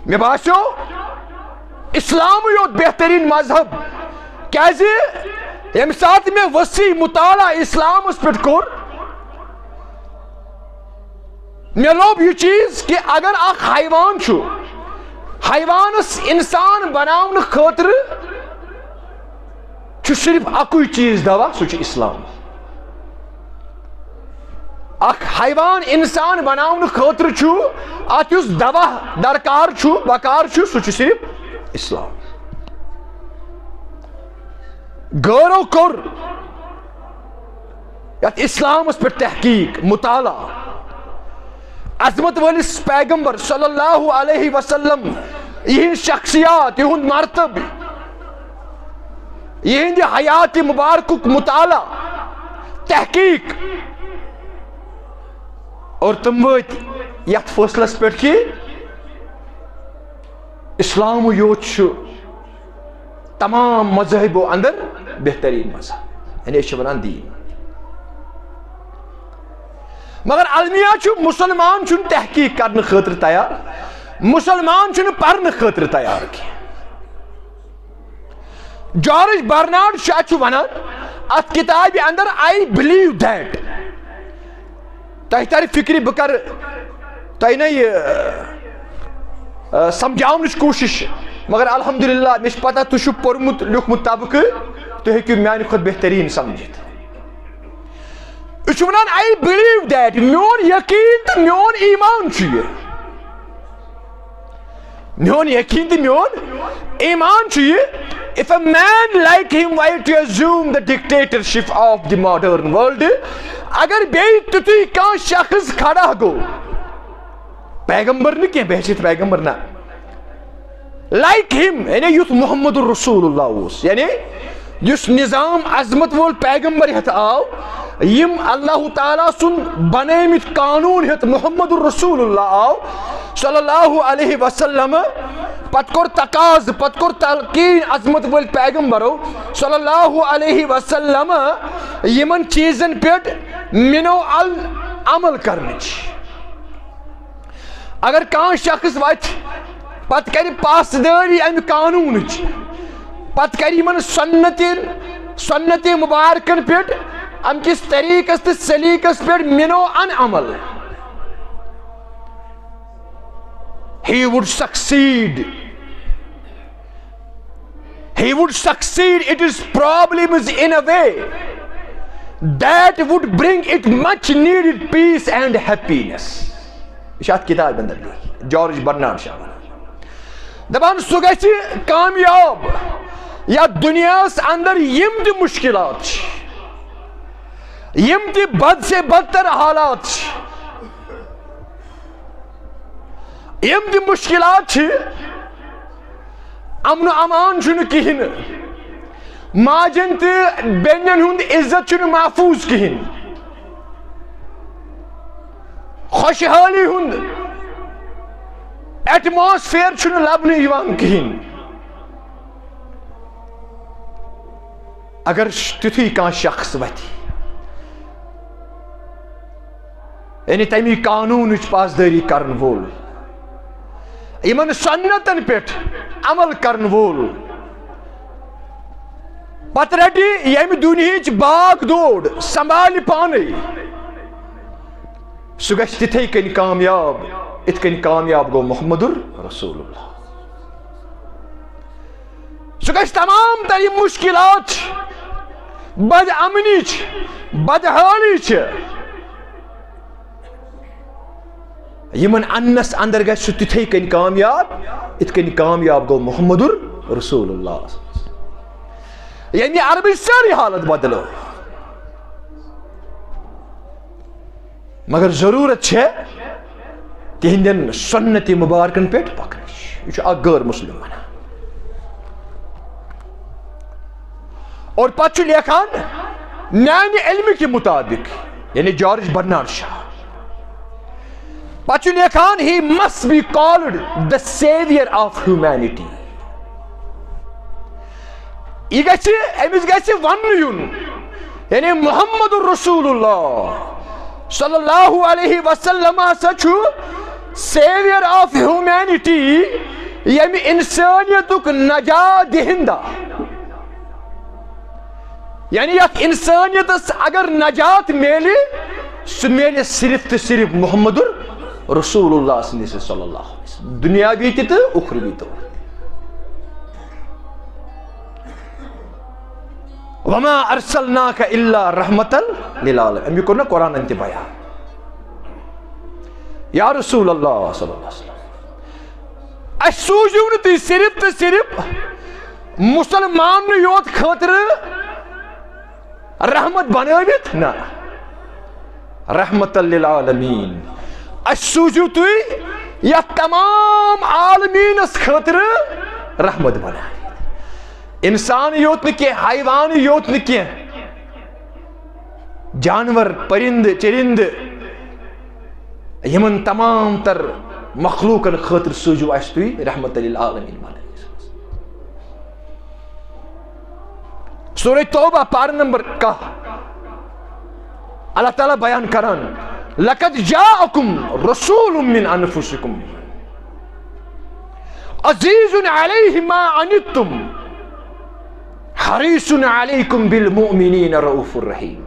مےٚ باسیو اسلامٕے یوت بہتریٖن مذہب، کیازِ ییٚمہِ ساتہٕ مےٚ وسیع مطالعہ اسلامس پٮ۪ٹھ کوٚر، مےٚ لوٚب یہِ چیٖز کہِ اگر اکھ حیوان چھُ، حیوانس انسان بناونہٕ خٲطرٕ چھُ صرف اکُے چیٖز دوا، سُہ چھُ اسلام۔ اکھ حیوان انسان بناونہٕ خٲطرٕ چھُ اتھ یُس دوا درکار چھُ، بکار چھُ، سُہ چھُ صرف اسلام۔ غٲرو کوٚر یتھ اسلامس پٮ۪ٹھ تحقیق، مطالعہ۔ عظمت وٲلِس پیغمبر صلی اللہ علیہ وسلم، یِہنٛز شخصیات، یِہُنٛد مرتبہٕ، یِہنٛدِ حیات مبارکُک مطالعہ، تحقیق، اور تِم وٲتۍ یتھ فٲصلس پٮ۪ٹھ کہِ اسلامٕے یوت چھُ تمام مذاہبو اندر بہتریٖن مذہب، یعنی أسۍ چھِ ونان دیٖن۔ مگر المیہ چھُ، مُسلمان چھُنہٕ تحقیق کرنہٕ خٲطرٕ تیار، مُسلمان چھُنہٕ پرنہٕ خٲطرٕ تیار کینٛہہ۔ جارج برنارڈ شاہ چھُ ونان اتھ کتابہِ اندر، I believe that، تۄہہِ ترِ فکرِ، بہٕ کرٕ تۄہہِ نہ یہِ، آ، سمجھاونٕچ کوٗشش، مگر الحمدللہ مےٚ چھِ پتہ تُہۍ چھِو پوٚرمُت لیوٗکھمُت طبقہٕ، تُہۍ ہیٚکِو میانہِ کھۄتہٕ بہتریٖن سمجھِتھ۔ یہِ چھُ ونان، I believe that، میون یقین تہٕ میون ایمان چھُ یہِ۔ میون یقین تہٕ میون ایمان چھُ یہِ، if a man like him were to assume the dictatorship of the modern world، اگر بیٚیہِ تیُتھُے کانٛہہ شخص کھڑا گوٚو، پیغمبر نہٕ کینٛہہ، بحیثیت پیغمبر نہ، like him، یعنی یُتھ محمد رسول اللہ اوس، یعنی یُس نظام عظمت وول پیغمبر ہیتھ آو، یِم اللہ تعالیٰ سُنٛد بنٲومٕتۍ قانوٗن ہیتھ محمد رسول اللہ آو صلی اللہ علیہ وسلم، پتہٕ کوٚر تقاضہٕ، پتہٕ کوٚر تلقین عظمت وٲلۍ پیغمبرو صلی اللہ علیہ وسلم یِمن چیٖزن پٮ۪ٹھ مِنو العمل کرنٕچ۔ اگر کانٛہہ شخص وتھِ، پتہٕ کرِ پاسدٲری امہِ قانوٗنٕچ، پتہٕ کرِ یِمن سنتن، سنت مبارکن پٮ۪ٹھ، امہِ کِس طریٖقس تہٕ سلیٖقس پٮ۪ٹھ مِنو ان عمل، he would succeed. He would succeed its problems in a way that would bring it much needed peace and happiness. یہِ چھُ اَتھ کِتابہِ اندر لیکھِتھ، جارج برنارڈ شاہ وَنان۔ دَپان، سُہ گژھِ کامیاب یَتھ دُنیاہَس اندر یِم تہِ مُشکِلات چھِ، یِم تہِ بد سے بدتر حالات چھِ، یِم تہِ مُشکِلات چھِ، امن و امان چھُنہٕ کِہیٖنۍ، ماجن تہٕ بیٚنٮ۪ن ہُنٛد عزت چھُنہٕ محفوٗظ کِہیٖنۍ، خۄشحٲلی ہُنٛد ایٹماسفیر چھُنہٕ لبنہٕ یِوان کِہیٖنۍ۔ اگر تیُتھُے کانٛہہ شخص وتھِ، یعنی تَمی قانوٗنٕچ پاسدٲری کرن وول، یِمن سنتن پٮ۪ٹھ عمل کرن وول، پتہٕ رٹہِ ییٚمہِ دُنیہٕچ باغ دورِ سنبھالہِ پانے، سُہ گژھِ تِتھے کٔنۍ کامیاب، یِتھ کٔنۍ کامیاب گوٚو محمد رسول اللہ۔ سُہ گژھِ تمام تر یِم مُشکِلات چھِ، بد امنی چھِ، بدحٲلی چھِ، یِمن اننس اندر گژھِ سُہ تِتھے کٔنۍ کامیاب، یِتھ کٔنۍ کامیاب گوٚو محمد رسول اللہ۔ یعنی عربٕچ سٲرٕے حالت بدلٲو۔ مگر ضرورت چھےٚ تِہنٛدٮ۪ن سنت مبارکن پٮ۪ٹھ پکنٕچ۔ یہِ چھُ اکھ غٲر مسلم ونان۔ اور پتہٕ چھُ لیکھان، میانہِ علمہٕ کہِ مطابق، یعنی جارج برنارڈ شاہ، پتہٕ چھُ لیکھان، he must be called the savior of humanity۔ یہِ گژھِ، أمِس گژھِ وننہٕ یُن، یعنی محمد رسول اللہ صلی اللہ علیہ وسلم ہسا چھُ savior of humanity، ییٚمہِ انسٲنیتُک نجات دہندہ۔ یعنی یتھ انسانیتس اگر نجات میلہِ، سُہ میلہِ صرف تہٕ صرف محمد رسول اللہ سٕنٛدِ سۭتۍ صلی اللہ علیہ وسلم، دنیاوی تہِ تہٕ اخروی تہِ۔ وما ارسلناک الا رحمتا للعالمین۔ اَمیُک کوٚر نہ قرآنن تہِ بیان۔ یا رسول اللہ صلی اللہ علیہ وسلم، اَسہِ سوٗزِو نہٕ تُہۍ صرف تہٕ صرف مسلماننٕے یوت خٲطرٕ رحمت بنٲوِتھ، نہ، رحمت للعالمین۔ اَسہِ سوٗزِو تُہۍ یَتھ تمام عالمیٖنَس خٲطرٕ رحمت بنٲوِتھ۔ انسان یوت نہٕ کینٛہہ، حیوان یوت نہٕ کینٛہہ، جانور، پرندٕ، چرندٕ، یِمن تمام تر مخلوقن خٲطرٕ سوٗزِو اَسہِ تُہۍ رحمت للعالمین بنٲوِتھ۔ سورہ توبہ پارٕ نمبر کاہ، اللہ تعالیٰ بیان کران، لقد جاءکم رسول من انفسکم عزیز علیہ ما عنتم حریص علیکم بالمؤمنین رؤوف الرحیم۔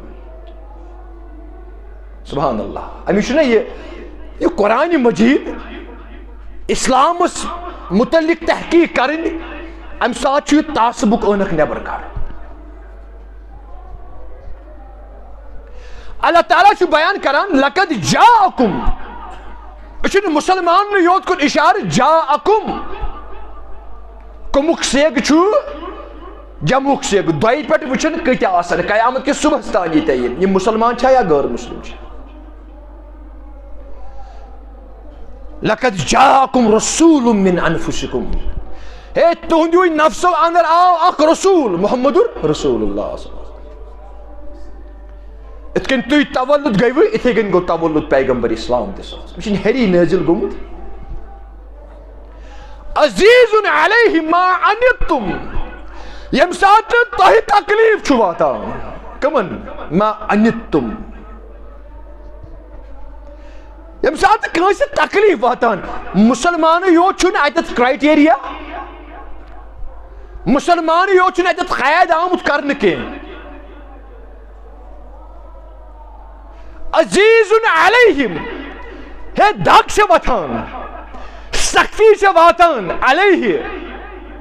سبحان اللہ۔ أمِس چھُنہ یہِ، یہِ قرآن مجید اسلامس متعلق تحقیق کرٕنۍ، امہِ ساتہٕ چھُ یہِ تعصبُک عٲنکھ نٮ۪بر کڑُن۔ اللہ تعالیٰ چھُ بیان کران، لقد جاءکم۔ یہِ چھُنہٕ مسلماننٕے یوت کُن اشارٕ، جاءکم۔ کمُک صیغہٕ چھُ؟ جمعُک صیغہٕ۔ دۄیہِ پٮ۪ٹھ وٕچھن کۭتیاہ آسن، قیامت کِس صبحس تام ییٖتیاہ یِن۔ یِم مسلمان چھا یا غٲر مسلم چھا؟ لقد جاءکم رسول من انفسکم۔ ہے، تُہنٛدیُے نفسو اندر آو اکھ رسول، محمد رسول اللہ صلی اللہ علیہ وسلم۔ یِتھ کٔنۍ تُہۍ تولد گٔیوٕ، یِتھے کٔنۍ گوٚو تولد پیغمبر اسلام تہِ صلی اللہ علیہ وسلم۔ یہِ چھُنہٕ ہیٚری نٲزِل گوٚمُت۔ عزیز علیہ ما عنتم، ییٚمہِ ساتہٕ تۄہہِ تکلیف چھُ واتان۔ کمن؟ ما عنتم۔ ییٚمہِ ساتہٕ کٲنٛسہِ تکلیف واتان، مسلمانٕے یوت چھُنہٕ اَتٮ۪تھ کرائٹیریا، مسلمانٕے یوت چھُنہٕ اَتٮ۪تھ قید آمُت کرنہٕ کینٛہہ۔ عزیز علیہم، ہے دگ چھِ وۄتھان، سختی چھِ واتان علیہ،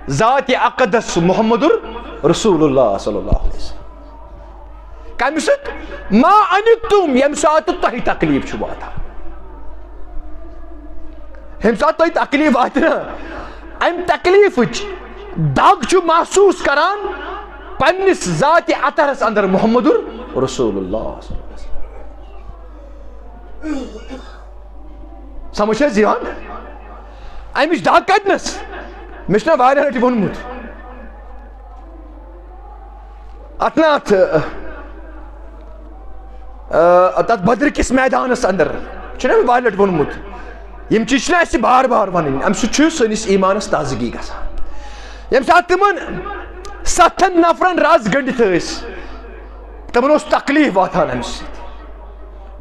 ذات اقدس محمد رسول اللہ صلی اللہ علیہ وسلم۔ کمہِ سۭتۍ؟ ما عنتم، ییٚمہِ ساتہٕ تۄہہِ تکلیف چھُ واتان۔ ییٚمہِ ساتہٕ تۄہہِ تکلیف واتہِ نا، امہِ تکلیفٕچ دگ چھُ محسوس کران پننِس ذاتِ اطہرس اندر محمد رسول اللہ صلی اللہ علیہ وسلم۔ سمجھ چھا یِوان؟ امِچ دگ کتنس؟ مےٚ چھُنہ واریاہ لٹہِ ووٚنمُت۔ اتھ نہ اتھ، آ، تتھ بدر کِس میدانس اندر چھُنہ مےٚ واریاہ لٹہِ ووٚنمُت۔ یِم چیٖز چھِنہ اَسہِ بار بار ونٕنۍ، امہِ سۭتۍ چھُ سٲنِس ایٖمانس تازگی گژھان۔ ییٚمہِ ساتہٕ تِمن ستن نفرن رز گٔنڈِتھ ٲسۍ، تِمن اوس تکلیف واتان امہِ سۭتۍ۔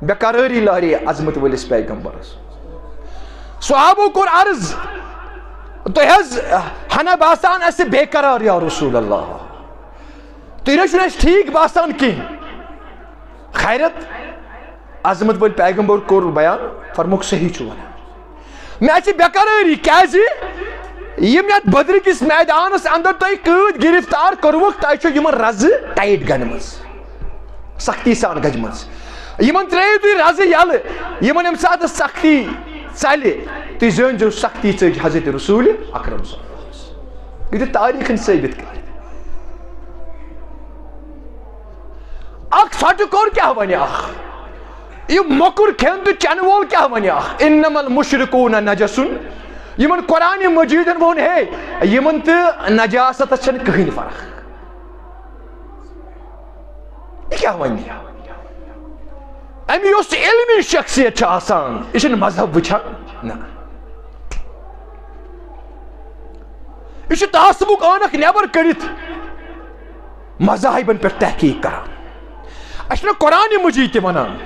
بے قرٲری لارے عظمت وٲلِس پیغمبرس۔ صحابو کوٚر عرض، "تُہۍ حظ ہنا باسان اسہِ بے قرار یا رسول اللہ، تُہۍ نہ چھِو اسہِ ٹھیٖک باسان کینٛہہ۔" خیرت، عظمت وٲلۍ پیغمبر کوٚر بیان، فرموکھ، "صحیح چھُ ونان، مےٚ چھِ بے قرٲری، کیازِ یِم یتھ بدر کِس میدانس اندر تۄہہِ قۭدۍ گرفتار کوٚروُکھ، تۄہہِ چھو یِمن رزٕ ٹایٹ گنمٕژ، سختی سان گجمٕژ۔ یِمن ترٲیِو تُہۍ رزٕ یلہٕ، یِمن ییٚمہِ ساتہٕ سختی ژلہِ، تُہۍ زٲنۍ زیو سختی ژٔج حضرت رسول اکرم صلی اللہ علیہ وسلم۔" یہِ تہِ تاریخن ثٲبت کٔرِتھ۔ اکھ ژھۄٹہٕ کوٚر کیٛاہ ونہِ اکھ؟ یہِ مۄکُر کھٮ۪ن تہٕ چٮ۪نہٕ وول کیٛاہ ونہِ اکھ؟ "انما المشرکون نجسن۔" یِمن قرآن مجیدن ووٚن، ہے، یِمن تہٕ نجاستس چھنہٕ کٕہٕنۍ فرق۔ یہِ کیٛاہ ونہِ؟ أمۍ یۄس علمی شخصیت چھِ آسان، یہِ چھِنہٕ مذہب وٕچھان۔ نہ۔ یہِ چھُ تعصبُک عٲنکھ نٮ۪بر کٔڑِتھ مذاہبن پٮ۪ٹھ تحقیق کران۔ اَسہِ چھُنہ قرآن مجید تہِ ونان،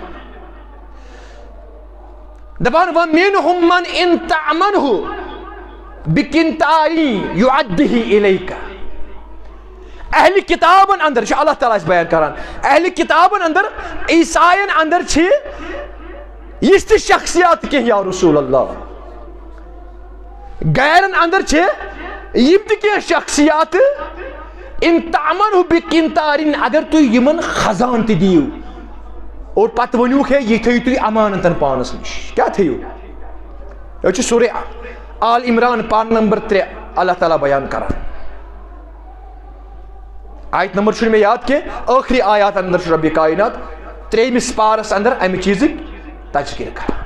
دپان، "وَمِنْهُمْ مَنْ إِنْ تَأْمَنْهُ بِقِنْطَارٍ يُؤَدِّهُ إِلَيْكَ۔" اہل کتابن اندر چھُ اللہ تعالیٰ اَسہِ بیان کران، اہل کتابن اندر، عیسائین اندر چھِ یِژھ تہِ شخصیات کینٛہہ، یا رسول اللہ، غیرن اندر چھِ یِم تہِ کینٛہہ شخصیات، "ان تأمنه بقنطار"، اگر تُہۍ یِمن خزان تہِ دِیِو اور پتہٕ ؤنِوُکھ، ہے، یہِ تھٲیِو تُہۍ امانتن پانس نِش، کیٛاہ تھٲیِو؟ یہِ چھُ سورہ آل عمران، پارہ نمبر ترٛےٚ، اللہ تعالیٰ بیان کران۔ آیت نمبر چھُنہٕ مےٚ یاد کینٛہہ، ٲخری آیات اندر چھُ رب کائنات ترٛیٚیمِس پارس اندر امہِ چیٖزٕکۍ تذکر کران۔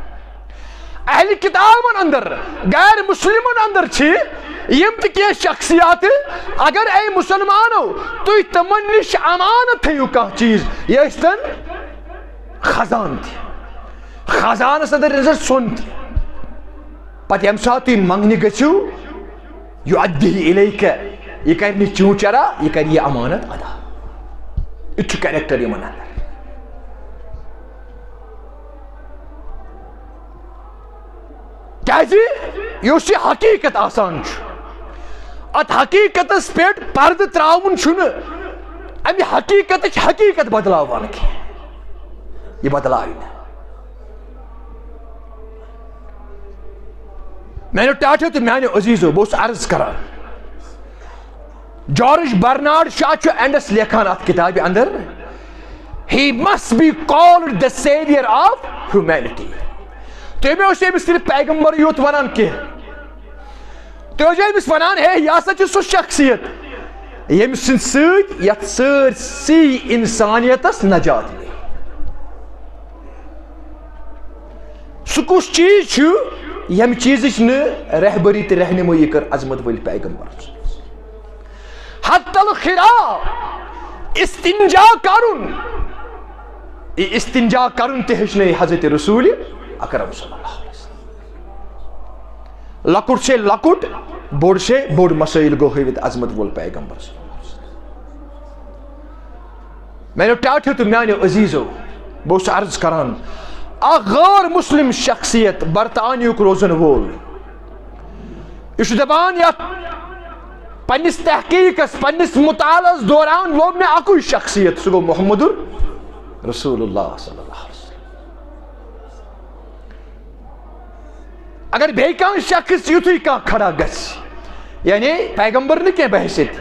اہل کتابن اندر، غیر مسلمن اندر چھِ یِم تہِ کینٛہہ شخصیات، اگر اے مسلمانو، تُہۍ تِمن نِش امانت تھٲیِو کانٛہہ چیٖز، یہِ ٲسۍتن خزان تہِ، خزانس اندر ٲسۍزن سۄن تہِ، پتہٕ ییٚمہِ ساتہٕ تُہۍ منٛگنہِ گٔژھِو، یُؤدِّیہِ اِلیکَ، یہِ کرِ نہٕ چوٗ چرا، یہِ کرِ یہِ امانت ادا۔ یہِ چھُ character یِمن اندر۔ کیازِ؟ یُس یہِ حقیقت آسان چھُ، اتھ حقیقتس پٮ۪ٹھ پردٕ تراوُن چھُنہٕ امہِ حقیقتٕچ حقیقت بدلاوان کینٛہہ۔ یہِ بدلاوِ نہٕ۔ میانیو ٹاٹھیو تہٕ میانیو عزیزو، بہٕ اوسُس عرض کران، جارج برنارڈ شاہ چھُ اینڈس لیکھان اتھ کتابہِ اندر، "He must be called the savior of humanity." تٔمۍ اوس أمِس صرف پیغمبر یوت ونان کینٛہہ، تُہۍ ٲسِو أمِس ونان، ہے، یہِ ہسا چھُ سُہ شخصیت، ییٚمہِ سٕنٛدِ سۭتۍ یتھ سٲرسٕے انسانیتس نجات میلہِ۔ سُہ کُس چیٖز چھُ، ییٚمہِ چیٖزٕچ نہٕ رہبری تہٕ رہنمٲیی کٔر عظمت وٲلۍ پیغمبر؟ حتی الخراء، استنجا کرُن۔ یہِ استنجا کرُن تہِ ہیٚچھنٲے حضرت رسول اکرم صلی اللہ علیہ وسلم۔ لۄکُٹ سے لۄکُٹ، بوٚڑ سے بوٚڑ مسائل گوٚو ہٲوِتھ عظمت وول پیغمبر صلی اللہ علیہ وسلم۔ میانیو ٹاٹھیو تہٕ میانیو عزیزو، بہٕ اوسُس عرض کران، اکھ غٲر مسلم شخصیت برطانیہُک روزن وول، یہِ چھُ دپان، یتھ پننِس تحقیقس، پننِس مطالعس دوران لوٚب مےٚ اکُے شخصیت، سُہ گوٚو محمد رسول اللہ صلی اللہ علیہ وسلم۔ اگر بیٚیہِ کانٛہہ شخص یُتھُے کانٛہہ کھڑا گژھِ، یعنی پیغمبر نہٕ کینٛہہ بحیثیت،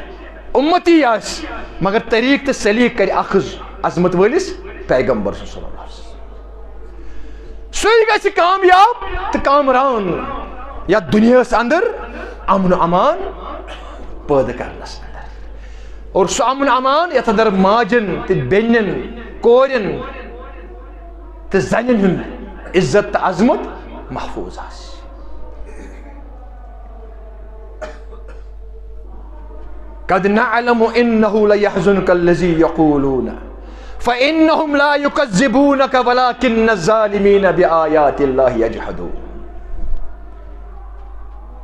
اُمتی آسہِ، مگر طریٖقہٕ تہٕ سلیٖقہٕ کرِ اخذ عظمت وٲلِس پیغمبر صلی اللہ علیہ وسلم۔ سُے گژھِ کامیاب تہٕ کامران یتھ دُنیاہس اندر امن و امان پٲدٕ کرنس اندر۔ اور سُہ امن امان یتھ اندر ماجن تہٕ بیٚنٮ۪ن، کورٮ۪ن تہٕ زنٮ۪ن ہُنٛد عزت تہٕ عظمت محفوظ آسہِ۔ قد نعلم إنه ليحزنك الذي يقولون فإنهم لا يكذبونك ولكن الظالمين بآيات الله يجحدون.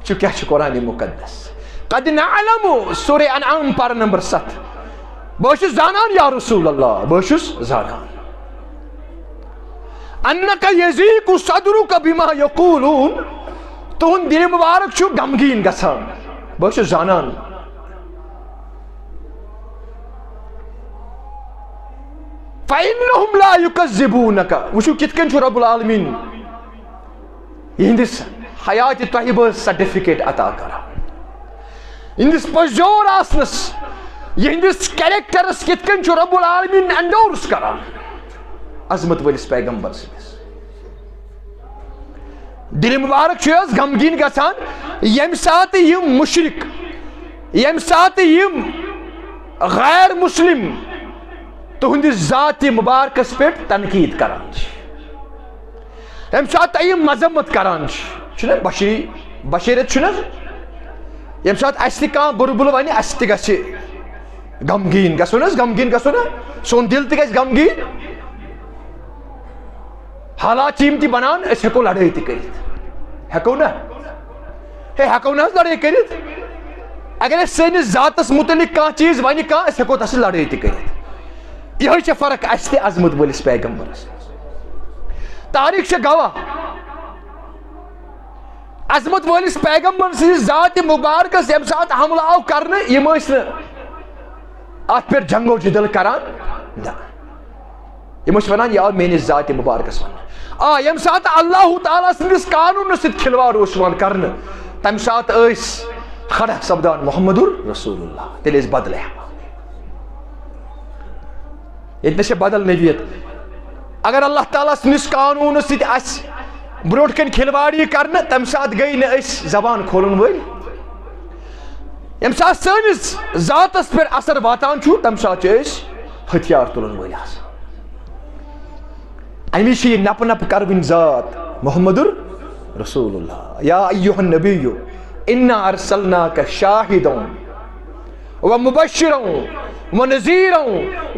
چھُ کیٛاہ چھُ قرآن مُقدس؟ قد نعلم، سورہ انعام، پارہ نمبر ستھ۔ بہٕ چھُس زانان یا رسول اللہ، بہٕ چھُس زانان۔ انک یضیق صدرک بما یقولون، تُہُنٛد دِل مُبارک چھُ غمگیٖن گژھان، بہٕ چھُس زانان۔ فإنهم لا يكذبونک، وٕچھِو کِتھ کٔنۍ چھُ رب العالمین یِہنٛدِس حیاتِ طیبہ سرٹیفکیٹ عطا کران، یِہنٛدِس پٔزیور آسنس، یِہنٛدِس کیریکٹرس کِتھ کٔنۍ چھُ رب العالمین انڈورس کران۔ عظمت وٲلِس پیغمبر سٕنٛدِس دِلہِ مُبارک چھُ حظ غمگیٖن گژھان، ییٚمہِ ساتہٕ یِم مُشرِک، ییٚمہِ ساتہٕ یِم غیر مسلم تُہنٛدِس ذاتِ مُبارکس پٮ۪ٹھ تنقید کران چھِ، ییٚمہِ ساتہٕ تۄہہِ یِم مذمت کران چھِ، چھُنہ بشری، بشریت چھُنہ حظ؟ ییٚمہِ ساتہٕ اَسہِ تہِ کانٛہہ بُرٕ بُلہٕ وَنہِ، اَسہِ تہِ گژھِ غمگیٖن گژھُن حظ، غمگیٖن گژھُن نہ؟ سون دِل تہِ گژھِ غمگیٖن۔ حالات چھِ یِم تہِ بنان، أسۍ ہٮ۪کو لڑٲے تہِ کٔرِتھ۔ ہٮ۪کو نہ؟ ہے، ہٮ۪کو نہ حظ لڑٲے کٔرِتھ؟ اگر أسۍ سٲنِس ذاتس مُتعلق کانٛہہ چیٖز ونہِ کانٛہہ، أسۍ ہٮ۪کو تَس سۭتۍ لڑٲے تہِ کٔرِتھ۔ یِہوٚے چھےٚ فرق اَسہِ تہِ عظمت وٲلِس پیغمبرس۔ تاریخ چھےٚ گواہ۔ عظمت وٲلِس پیغمبر سٕنٛزِ ذاتِ مُبارکس ییٚمہِ ساتہٕ حملہٕ آو کرنہٕ، یِم ٲسۍ نہٕ اتھ پٮ۪ٹھ جنگ و جدل کران۔ نہ۔ یِم ٲسۍ وَنان، یہِ آو میٲنِس ذاتِ مُبارکَس وَننہٕ۔ آ، ییٚمہِ ساتہٕ اللہ تعالیٰ سٕنٛدِس قانوٗنَس سۭتۍ کھلواڑ اوس یِوان کرنہٕ، تَمہِ ساتہٕ ٲسۍ کھڑا سپدان محمد رسول اللہ۔ تیٚلہِ ٲسۍ بدلہٕ ہٮ۪وان۔ ییٚتہِ نَس چھےٚ بدل نوعیت۔ اگر اللہ تعالیٰ سٕنٛدِس قانوٗنَس سۭتۍ آسہِ برونٛٹھ کَنہِ کھلواڑی کرنہٕ، تَمہِ ساتہٕ گٔے نہٕ أسۍ زبان کھولَن وٲلۍ۔ ییٚمہِ ساتہٕ سٲنِس ذاتَس پٮ۪ٹھ اثر واتان چھُ، تَمہِ ساتہٕ چھِ أسۍ ہتھیار تُلَن وٲلۍ آسان۔ اَمی چھِ یہِ نپہٕ نپہٕ کروٕنۍ ذات محمد رسول اللہ۔ یا ایھا النبی انا ارسلناک شاہدا و مبشرا و نذیرا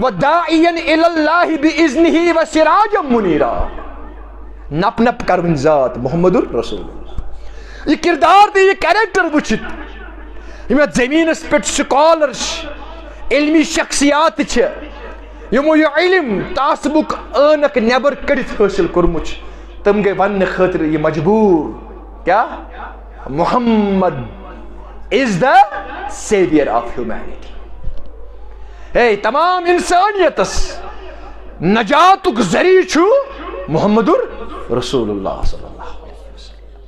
و داعیا الی اللہ باذنہ و سراجا منیرا۔ نپہٕ نپہٕ کروٕنۍ ذات محمد رسول اللہ۔ یہِ کردار تہٕ یہِ کریکٹر وٕچھِتھ، یِم یَتھ زٔمیٖنَس پٮ۪ٹھ سکالر چھِ، علمی شخصیات چھِ، یِمو یہِ علم تعصبُک عٲنکھ نٮ۪بر کٔڑِتھ حٲصِل کوٚرمُت چھُ، تِم گٔے وننہٕ خٲطرٕ یہِ مجبوٗر۔ کیٛاہ؟ Mohammad is the savior of humanity۔ ہے، تمام انسانیتس نجاتُک ذریعہ چھُ محمد رسول اللہ صلی اللہ علیہ وسلم۔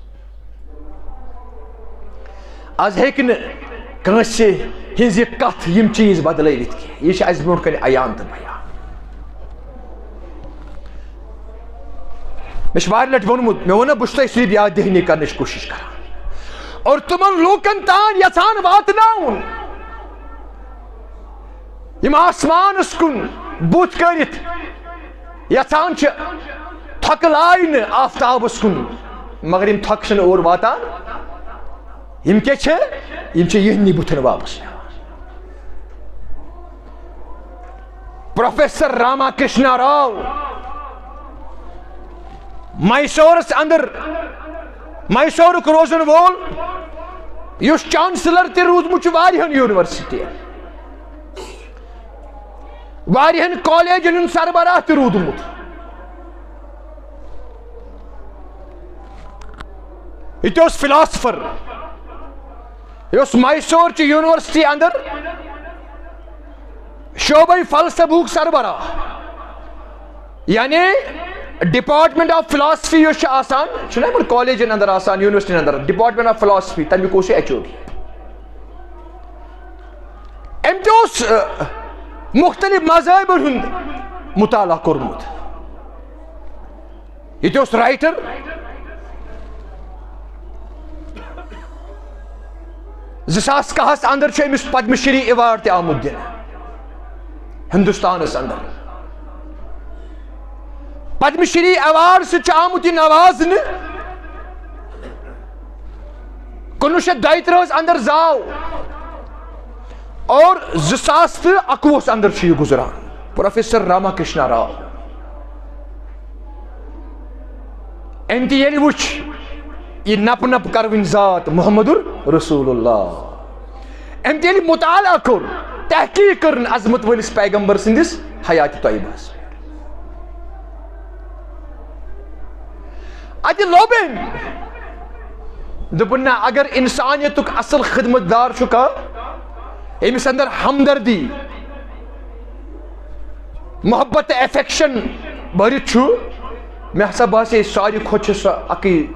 از ہیٚکہِ نہٕ کٲنٛسہِ ہٕنٛز یہِ کتھ، یِم چیٖز بدلٲوِتھ کینٛہہ۔ یہِ چھِ اَسہِ برونٛٹھ کنہِ عیان تہٕ بیان۔ مےٚ چھُ واریاہ لٹہِ ووٚنمُت، مےٚ ووٚن نہ، بہٕ چھُس تۄہہِ صرف یاد دہانی کرنٕچ کوٗشِش کران اور تِمن لوٗکن تام یژھان واتناوُن، یِم آسمانس کُن بُتھ کٔرِتھ یژھان چھِ تھۄکہٕ لاینہٕ آفتابس کُن، مگر یِم تھۄکہٕ چھِنہٕ اور واتان۔ یِم کیٛاہ چھِ؟ یِم چھِ یِہنٛدِ بُتھن واپس یِوان۔ پروفیسر راما کرشنا راو، میسورس اندر، میسورُک روزن وول، یُس چانسلر تہِ روٗدمُت چھُ واریاہن یونیورسٹین، واریاہن کالجن ہُنٛد سربراہ تہِ روٗدمُت۔ یہِ تہِ اوس فلاسفر، یہِ اوس میسور چہِ یونیورسٹی اندر شعبے فلسفہُک سربراہ، یعنی ڈپارٹمنٹ آف فلاسفی یُس چھُ آسان، چھُنہ یِمن کالجن اندر آسان، یونیورسٹین اندر ڈپارٹمنٹ آف فلاسفی، تمیُک اوس یہِ ایچ او ڈی۔ أمۍ تہِ اوس، آ، مُختٔلِف مذٲہبن ہُنٛد مُطالعہ کوٚرمُت۔ یہِ تہِ اوس رائٹر۔ زٕ ساس کاہس اندر چھُ أمِس پدم شری ایوارڈ تہِ آمُت دِنہٕ ہندوستانس اندر۔ پدم شری ایوارڈ سۭتۍ چھُ آمُت یہِ نوازنہٕ۔ کُنوُہ شیٚتھ دۄیہِ ترٕٛہس اندر زاو اور زٕ ساس تہٕ اَکوُہَس اندر چھُ یہِ گُزران۔ پروفیسر راما کرشنا راو، أمۍ تہِ ییٚلہِ وٕچھ یہِ نپ نپ کروٕنۍ ذات محمد رسول اللہ، أمۍ تہِ ییٚلہِ مطالعہ کوٚر، تحقیق کٔرٕن عظمت وٲلِس پیغمبر سٕنٛدِس حیاتِ طیبہس پٮ۪ٹھ۔ اتہِ لوٚب أمۍ۔ دوٚپُن، نہ، اگر انسانیتُک اصل خدمت دار چھُ کانٛہہ، أمِس اندر ہمدردی، محبت تہٕ affection بٔرِتھ چھُ، مےٚ ہسا باسے ساروی کھۄتہٕ چھُ سُہ اکٕے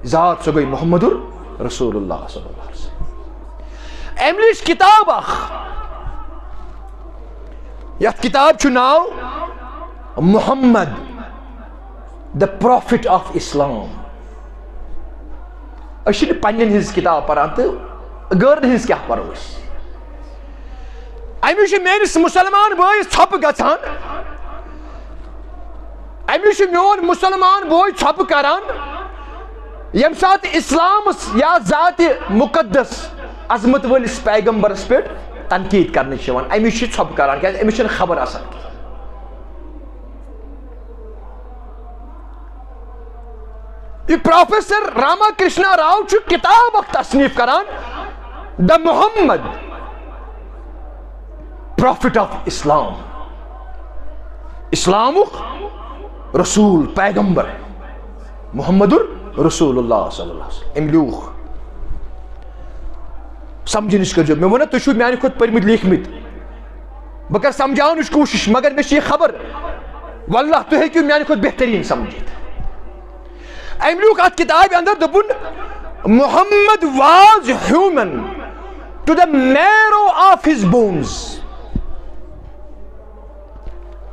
ذات، سُہ گوٚو محمد رسول اللہ صلی اللہ علیہ وسلم۔ أمۍ لیٖچھ کِتاب اکھ، یتھ کِتاب چھُ ناو Mohammad, the prophet of Islam۔ أسۍ چھِنہٕ پننٮ۪ن ہٕنٛز کِتاب پران تہٕ غٲرن ہٕنٛز کیٛاہ پرو أسۍ؟ أمِس چھُ میٲنِس مُسلمان بٲیِس ژھۄپہٕ گژھان، أمِس چھُ میون مُسلمان بوے ژھۄپہٕ کران، ییٚمہِ ساتہٕ اِسلامس یا ذاتِ مُقدس عظمت وٲلِس پیغمبرس پٮ۪ٹھ تنقید کرنہٕ چھِ یِوان، أمِس چھِ ژھۄپہٕ کران، کیازِ أمِس چھَنہٕ خبر آسان کینٛہہ۔ یہِ پروفیسر راما کرشنا راو چھُ کِتاب اکھ تصنیف کران، The Muhammad, Prophet of Islam، اسلامُک رسول، پیغمبر محمد رسول اللہ صلی اللہ علیہ وسلم۔ أمۍ لیوٗکھ۔ سمجھنٕچ کٔرۍزیو، مےٚ ووٚن نا، تُہۍ چھِو میانہِ کھۄتہٕ پٔرمٕتۍ لیٖکھمٕتۍ، بہٕ کرٕ سمجھاونٕچ کوٗشِش، مگر مےٚ چھِ یہِ خبر، واللہ تُہۍ ہیٚکِو میانہِ کھۄتہٕ بہتریٖن سمجھِتھ۔ أمۍ لیوٗکھ اتھ کِتابہِ اندر، دوٚپُن، Muhammad was human to the marrow of his bones۔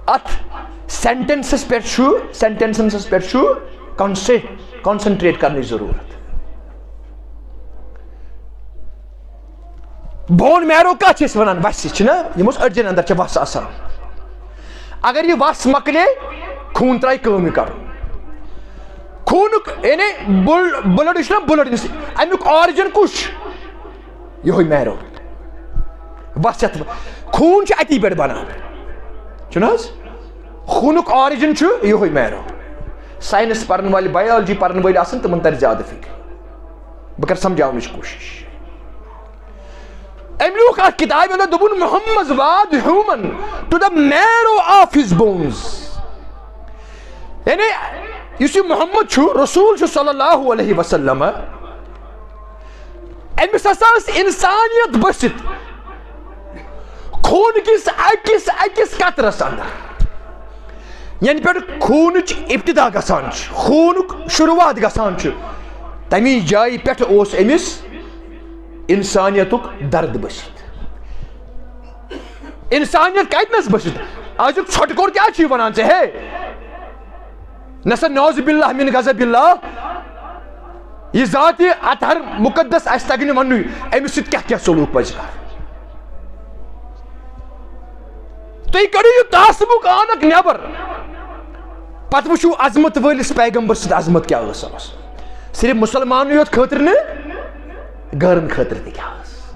اتھ سینٹنسس پٮ۪ٹھ چھُ، سینٹنسس پٮ۪ٹھ چھُ کانسے-، کانسنٹریٹ کرنٕچ ضروٗرت۔ بون میرو کتھ چھِ أسۍ ونان؟ وسہِ چھِنہ، یِم اوس أڈجن اندر چھِ وس آسان۔ اگر یہِ وس مۄکلے، خوٗن ترٛایہِ کٲمٕے کرُن۔ خوٗنُک یعنی بل-، بلڈ چھُنہ، بلڈ، امیُک آرجن کُس چھُ؟ یِہوٚے میرو۔ وس یتھ، خوٗن چھُ اتی پٮ۪ٹھ بنان، چھُنہٕ حظ؟ خوٗنُک آرجن چھُ یِہوٚے میرو۔ ساینس پرن وٲلۍ، بایولوجی پرن وٲلۍ آسن، تِمن ترِ زیادٕ فکر۔ بہٕ کرٕ سمجھاونٕچ کوٗشِش۔ أمۍ لیوٗکھ اَتھ کِتابہِ اندر، دوٚپُن، Muhammad was human to the marrow of his bones۔ یعنی یُس یہِ محمد چھُ، رسول چھُ صلی اللہ علیہ وسلم، أمِس ہسا ٲس اِنسانیت بٔسِتھ خوٗن کِس أکِس أکِس قطرس اندر۔ یَنہٕ پٮ۪ٹھ خوٗنٕچ ابتدا گژھان چھِ، خوٗنُک شروٗعات گژھان چھُ، تَمی جایہِ پٮ۪ٹھ اوس أمِس اِنسانیتُک درد بٔسِتھ۔ اِنسانیت کَتہِ نَس بٔسِتھ؟ أزیُک ژھۄٹہٕ کور کیٛاہ چھُے وَنان ژےٚ؟ ہے، نسا نعوذ باللہ من غضب اللہ، یہِ ذاتِ اطہر مُقدس اَسہِ تَگہِ نہٕ وَننُے، أمِس سۭتۍ کیٛاہ کیٛاہ سلوٗک پَزِ کَرُن۔ تُہۍ کٔڑِو یہِ تعصبُک عٲنکھ نٮ۪بر۔ پتہٕ وٕچھِو عظمت وٲلِس پیغمبر سٕنٛز عظمت کیٛاہ ٲس۔ صرف مُسلمانٕے یوت خٲطرٕ نہٕ، غٲرن خٲطرٕ تہِ کیٛاہ ٲس۔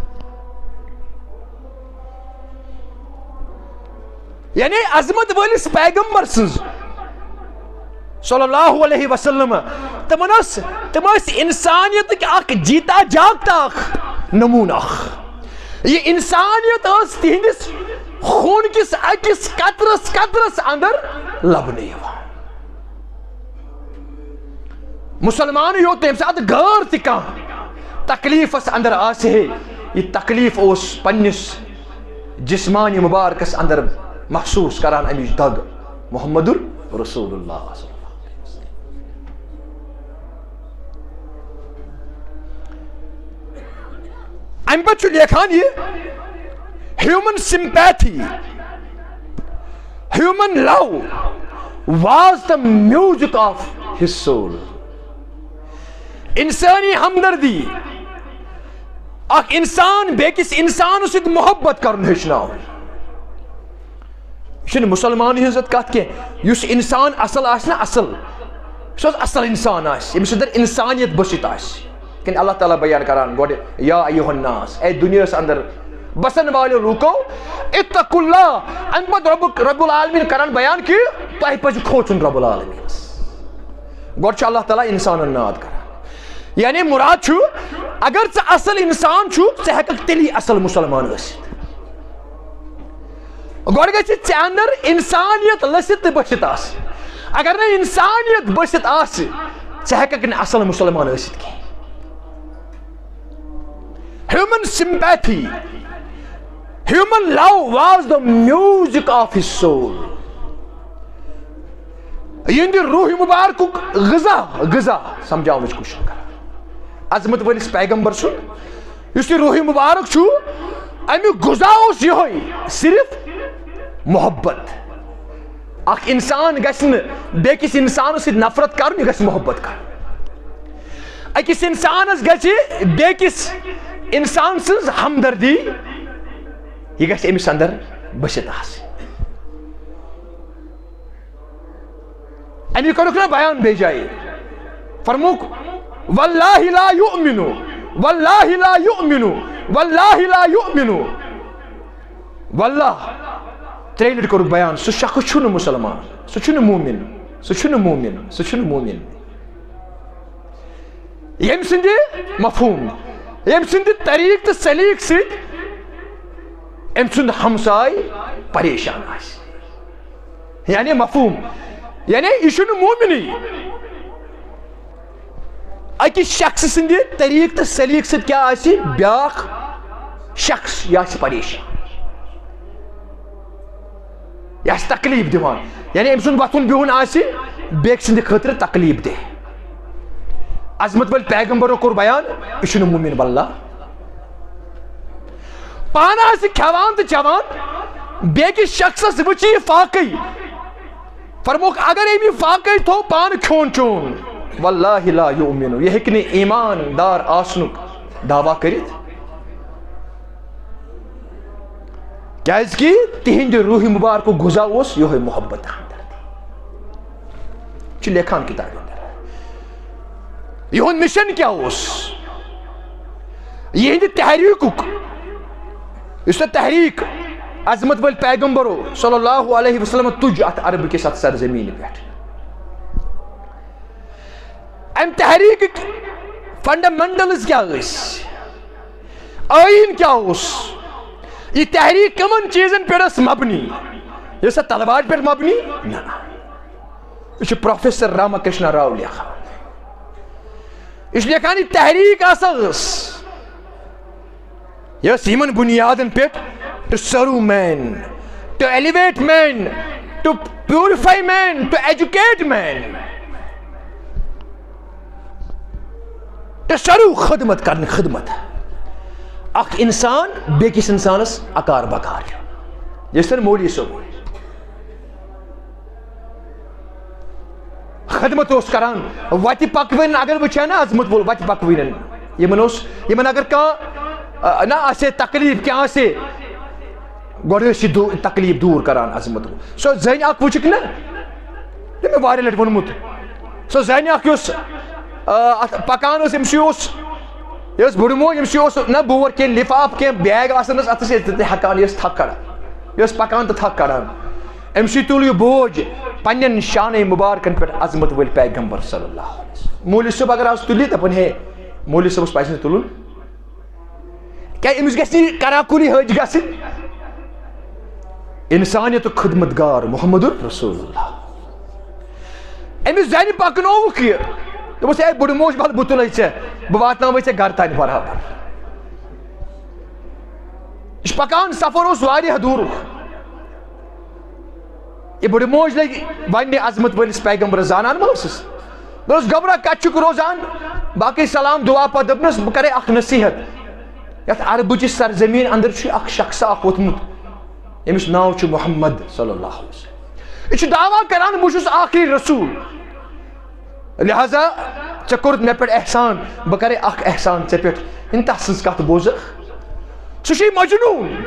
یعنی عظمت وٲلِس پیغمبر سٕنٛز صلی اللہ علیہ وسلم، تِمن ٲس، تِم ٲسۍ اِنسانیتٕکۍ اکھ جیٖتا جاگتا اکھ نموٗنہٕ اکھ۔ یہِ اِنسانیت ٲس تِہنٛدِس خوٗن کِس أکِس قطرس قطرس اندر لبنہٕ یِوان۔ مُسلمان یوت تَمہِ ساتہٕ غٲر تہِ کانٛہہ تکلیٖفس اندر آسہِ ہے، یہِ تکلیٖف اوس پننِس جسمانِ مُبارکس اندر محسوٗس کران اَمِچ دگ محمد رسول اللہ صلی اللہ علیہ وسلم۔ اَمہِ پتہٕ چھُ لیکھان یہِ، human sympathy, human love was the music of his soul۔ انسٲنی ہمدردی، اکھ انسان بیٚکِس انسانس سۭتۍ محبت کرُن ہیٚچھناوُن۔ یہِ چھُنہٕ مُسلمانٕے ہٕنٛز یٲژ کتھ کینٛہہ، یُس انسان اصل آسہِ نا، اصل، یُس حظ اصل انسان آسہِ، ییٚمِس اندر انسانیت بٔسِتھ آسہِ۔ یِتھ کٔنۍ اللہ تعالیٰ بیان کران گۄڈٕ، یا ایُّہَا الناس، اے دُنیاہس اندر بسن والو لوکو، اتقوا اللہ۔ امہِ پتہٕ رب، رب العالمین کران بیان کہِ تۄہہِ پزِ کھوژُن رب العالمینس۔ گۄڈٕ چھُ اللہ تعالیٰ انسانن ناد کران۔ یعنی مراد چھُ، اگر ژٕ اصل انسان چھُکھ، ژٕ ہیٚککھ تیٚلی اصل مسلمان ٲسِتھ۔ گۄڈٕ گژھِ ژےٚ اندر انسانیت لٔسِتھ تہٕ بٔسِتھ آسٕنۍ۔ اگر نہٕ انسانیت بٔسِتھ آسہِ، ژٕ ہیٚککھ نہٕ اصل مسلمان ٲسِتھ کینٛہہ۔ Human sympathy, human love was the music of his soul. یِہنٛدِ روح مبارکُک غذا، غذا سمجھاونٕچ کوٗشش کران۔ عظمت وٲلِس پیغمبر سُنٛد یُس یہِ روح مبارک چھُ، اَمیُک غذا اوس یِہوٚے، صرف محبت۔ اکھ انسان گژھِ نہٕ بیٚکِس انسانس سۭتۍ نفرت کرُن، یہِ گژھِ محبت کرُن۔ أکِس انسانس گژھِ بیٚکِس انسان سٕنٛز ہمدردی، یہِ گژھِ أمِس اندر بٔسِتھ آسٕنۍ۔ اَمی کوٚرُکھ نہ بیان بیٚیہِ جایہِ۔ فرمووُکھ، "واللہ لا یؤمن، واللہ لا یؤمن، واللہ لا یؤمن۔" واللہ، ترٛیٚیہِ لٹہِ کوٚرُکھ بیان، سُہ شخص چھُنہٕ مُسلمان، سُہ چھُنہٕ مومن، سُہ چھُنہٕ مومن، سُہ چھُنہٕ مومن۔ ییٚمہِ سٕنٛدِ مفہوم، ییٚمہِ سٕنٛدِ طریٖقہٕ تہٕ سلیٖقہٕ سۭتۍ أمۍ سُنٛد ہمساے پریشان آسہِ۔ یعنی مفہوم، یعنی یہِ چھُنہٕ مومنٕے۔ أکِس شخص سٕنٛدِ طریٖقہٕ تہٕ سلیٖقہٕ سۭتۍ کیٛاہ آسہِ، بیٛاکھ شخص یہِ آسہِ پریشان، یہِ آسہِ تکلیٖف دِوان۔ یعنی أمۍ سُنٛد وۄتھُن بِہُن آسہِ بیٚکہِ سٕنٛدِ خٲطرٕ تکلیٖف دہ۔ عظمت وٲلۍ پیغمبرو کوٚر بیان، یہِ چھُنہٕ مومن۔ واللہ، پانہٕ آسہِ کھٮ۪وان تہٕ چٮ۪وان، بیٚکِس شخصس وٕچھِ یہِ فاقے، فرمووُکھ، اگر أمۍ یہِ فاقے تھوٚو پانہٕ کھیوٚن چیوٚن، واللہ لا یؤمن، یہِ ہیٚکہِ نہٕ ایمان دار آسنُک دعویٰ کٔرِتھ۔ کیازِ کہِ تِہنٛدِ روح مبارکُک غذا اوس یِہوٚے محبت، ہمدردی۔ چھُ لیکھان کِتابہِ اندر۔ یِہُنٛد مِشن کیٛاہ اوس؟ یِہنٛدِ تحریٖکُک، یُس تۄہہِ تحریٖک عظمت وٲلۍ پیغمبرو صلی اللہ علیہ وسلم تُج اَتھ عربہٕ کِس اَتھ سرزمینہِ پٮ۪ٹھ، اَمہِ تحریٖکٕکۍ fundamentals کیٛاہ ٲسۍ؟ آیٖن کیٛاہ اوس؟ یہِ تحریٖک کَمَن چیٖزَن پٮ۪ٹھ ٲس مبنی؟ یہِ ٲسا تلوارِ پٮ۪ٹھ مبنی؟ نہ۔ یہِ چھُ پروفیسر راما کرشنا راو لیکھان۔ یہِ چھُ لیکھان، یہِ تحریٖک ہسا ٲس، یہِ ٲس یِمن بُنیادن پٮ۪ٹھ: to serve man, to elevate man, to purify man, to educate man. To serve، خدمت کرنہٕ خدمت۔ اکھ انسان بیٚکِس انسانس اکار بکار چھُ۔ یہِ ٲسۍ تن مولوی صٲب خدمت اوس کران، وتہِ پکوٕنۍ اگر وٕچھِ ہا نا عظمت وول، وتہِ پکوٕنٮ۪ن یِمن اوس، یِمن اگر کانٛہہ، آ، نہ آسہِ ہے تکلیٖف کینٛہہ آسہِ ہے، گۄڈٕ ٲسۍ یہِ دو-، تکلیٖف دوٗر کران عظمت وول۔ سۄ زٔنۍ اکھ وٕچھِکھ نہ، مےٚ واریاہ لٹہِ ووٚنمُت، سۄ زٔنۍ اکھ یۄس، آ، اتھ پکان ٲس، أمِس اوس، یہِ ٲس بٕڈٕ موج، أمِس اوس نہ بور کینٛہہ، لفاف کینٛہہ، بیگ آسان ٲس اتھس، ییٚتہِ تہِ ہٮ۪کان، یہِ ٲس تھکھ کڑان، یہِ ٲس پکان تہٕ تھکھ کڑان۔ أمۍ سٕے تُل یہِ بوج پننٮ۪ن شانَے مبارکن پٮ۪ٹھ عظمت وٲلۍ پیغمبر صلی اللہ علیہ وسلم۔ مولوی صٲب اگر آز تُلہِ، دَپان، ہے، مولوی صٲبَس پَزِ نہٕ تُلُن۔ کیٛاہ أمِس گژھِ نہٕ یہِ کراکُلی حٲج گژھٕنۍ؟ انسانیتُک خدمت گار محمد رسول اللہ۔ أمِس زَنہِ پَکنووُکھ یہِ۔ دوٚپُس، ہے، بٕڈٕ موج، وَلہٕ بہٕ تُلَے ژےٚ، بہٕ واتناوَے ژےٚ گرٕ تانۍ برابر۔ یہِ چھُ پَکان، سفر اوس واریاہ دوٗرُک۔ یہِ بٕڈٕ موج لٔگۍ وننہِ عظمت وٲلِس پیغمبرس، زانان ما ٲسٕس؟ دوٚپُس، گوٚبرا، کتہِ چھُکھ روزان؟ باقٕے سلام دعا پتہٕ دوٚپنس، بہٕ کرے اکھ نصیحت۔ یتھ عربٕچہِ سرزمین اندر چھُ اکھ شخص اکھ ووتمُت، ییٚمِس ناو چھُ محمد صلی اللہ علیہ وسلم۔ یہِ چھُ دعویٰ کران، بہٕ چھُس آخری رسول۔ لہذا ژےٚ کوٚرُتھ مےٚ پٮ۪ٹھ احسان، بہٕ کرے اکھ احسان ژےٚ پٮ۪ٹھ۔ یِن تس سٕنٛز کتھ بوزکھ۔ سُہ چھُے مجنون،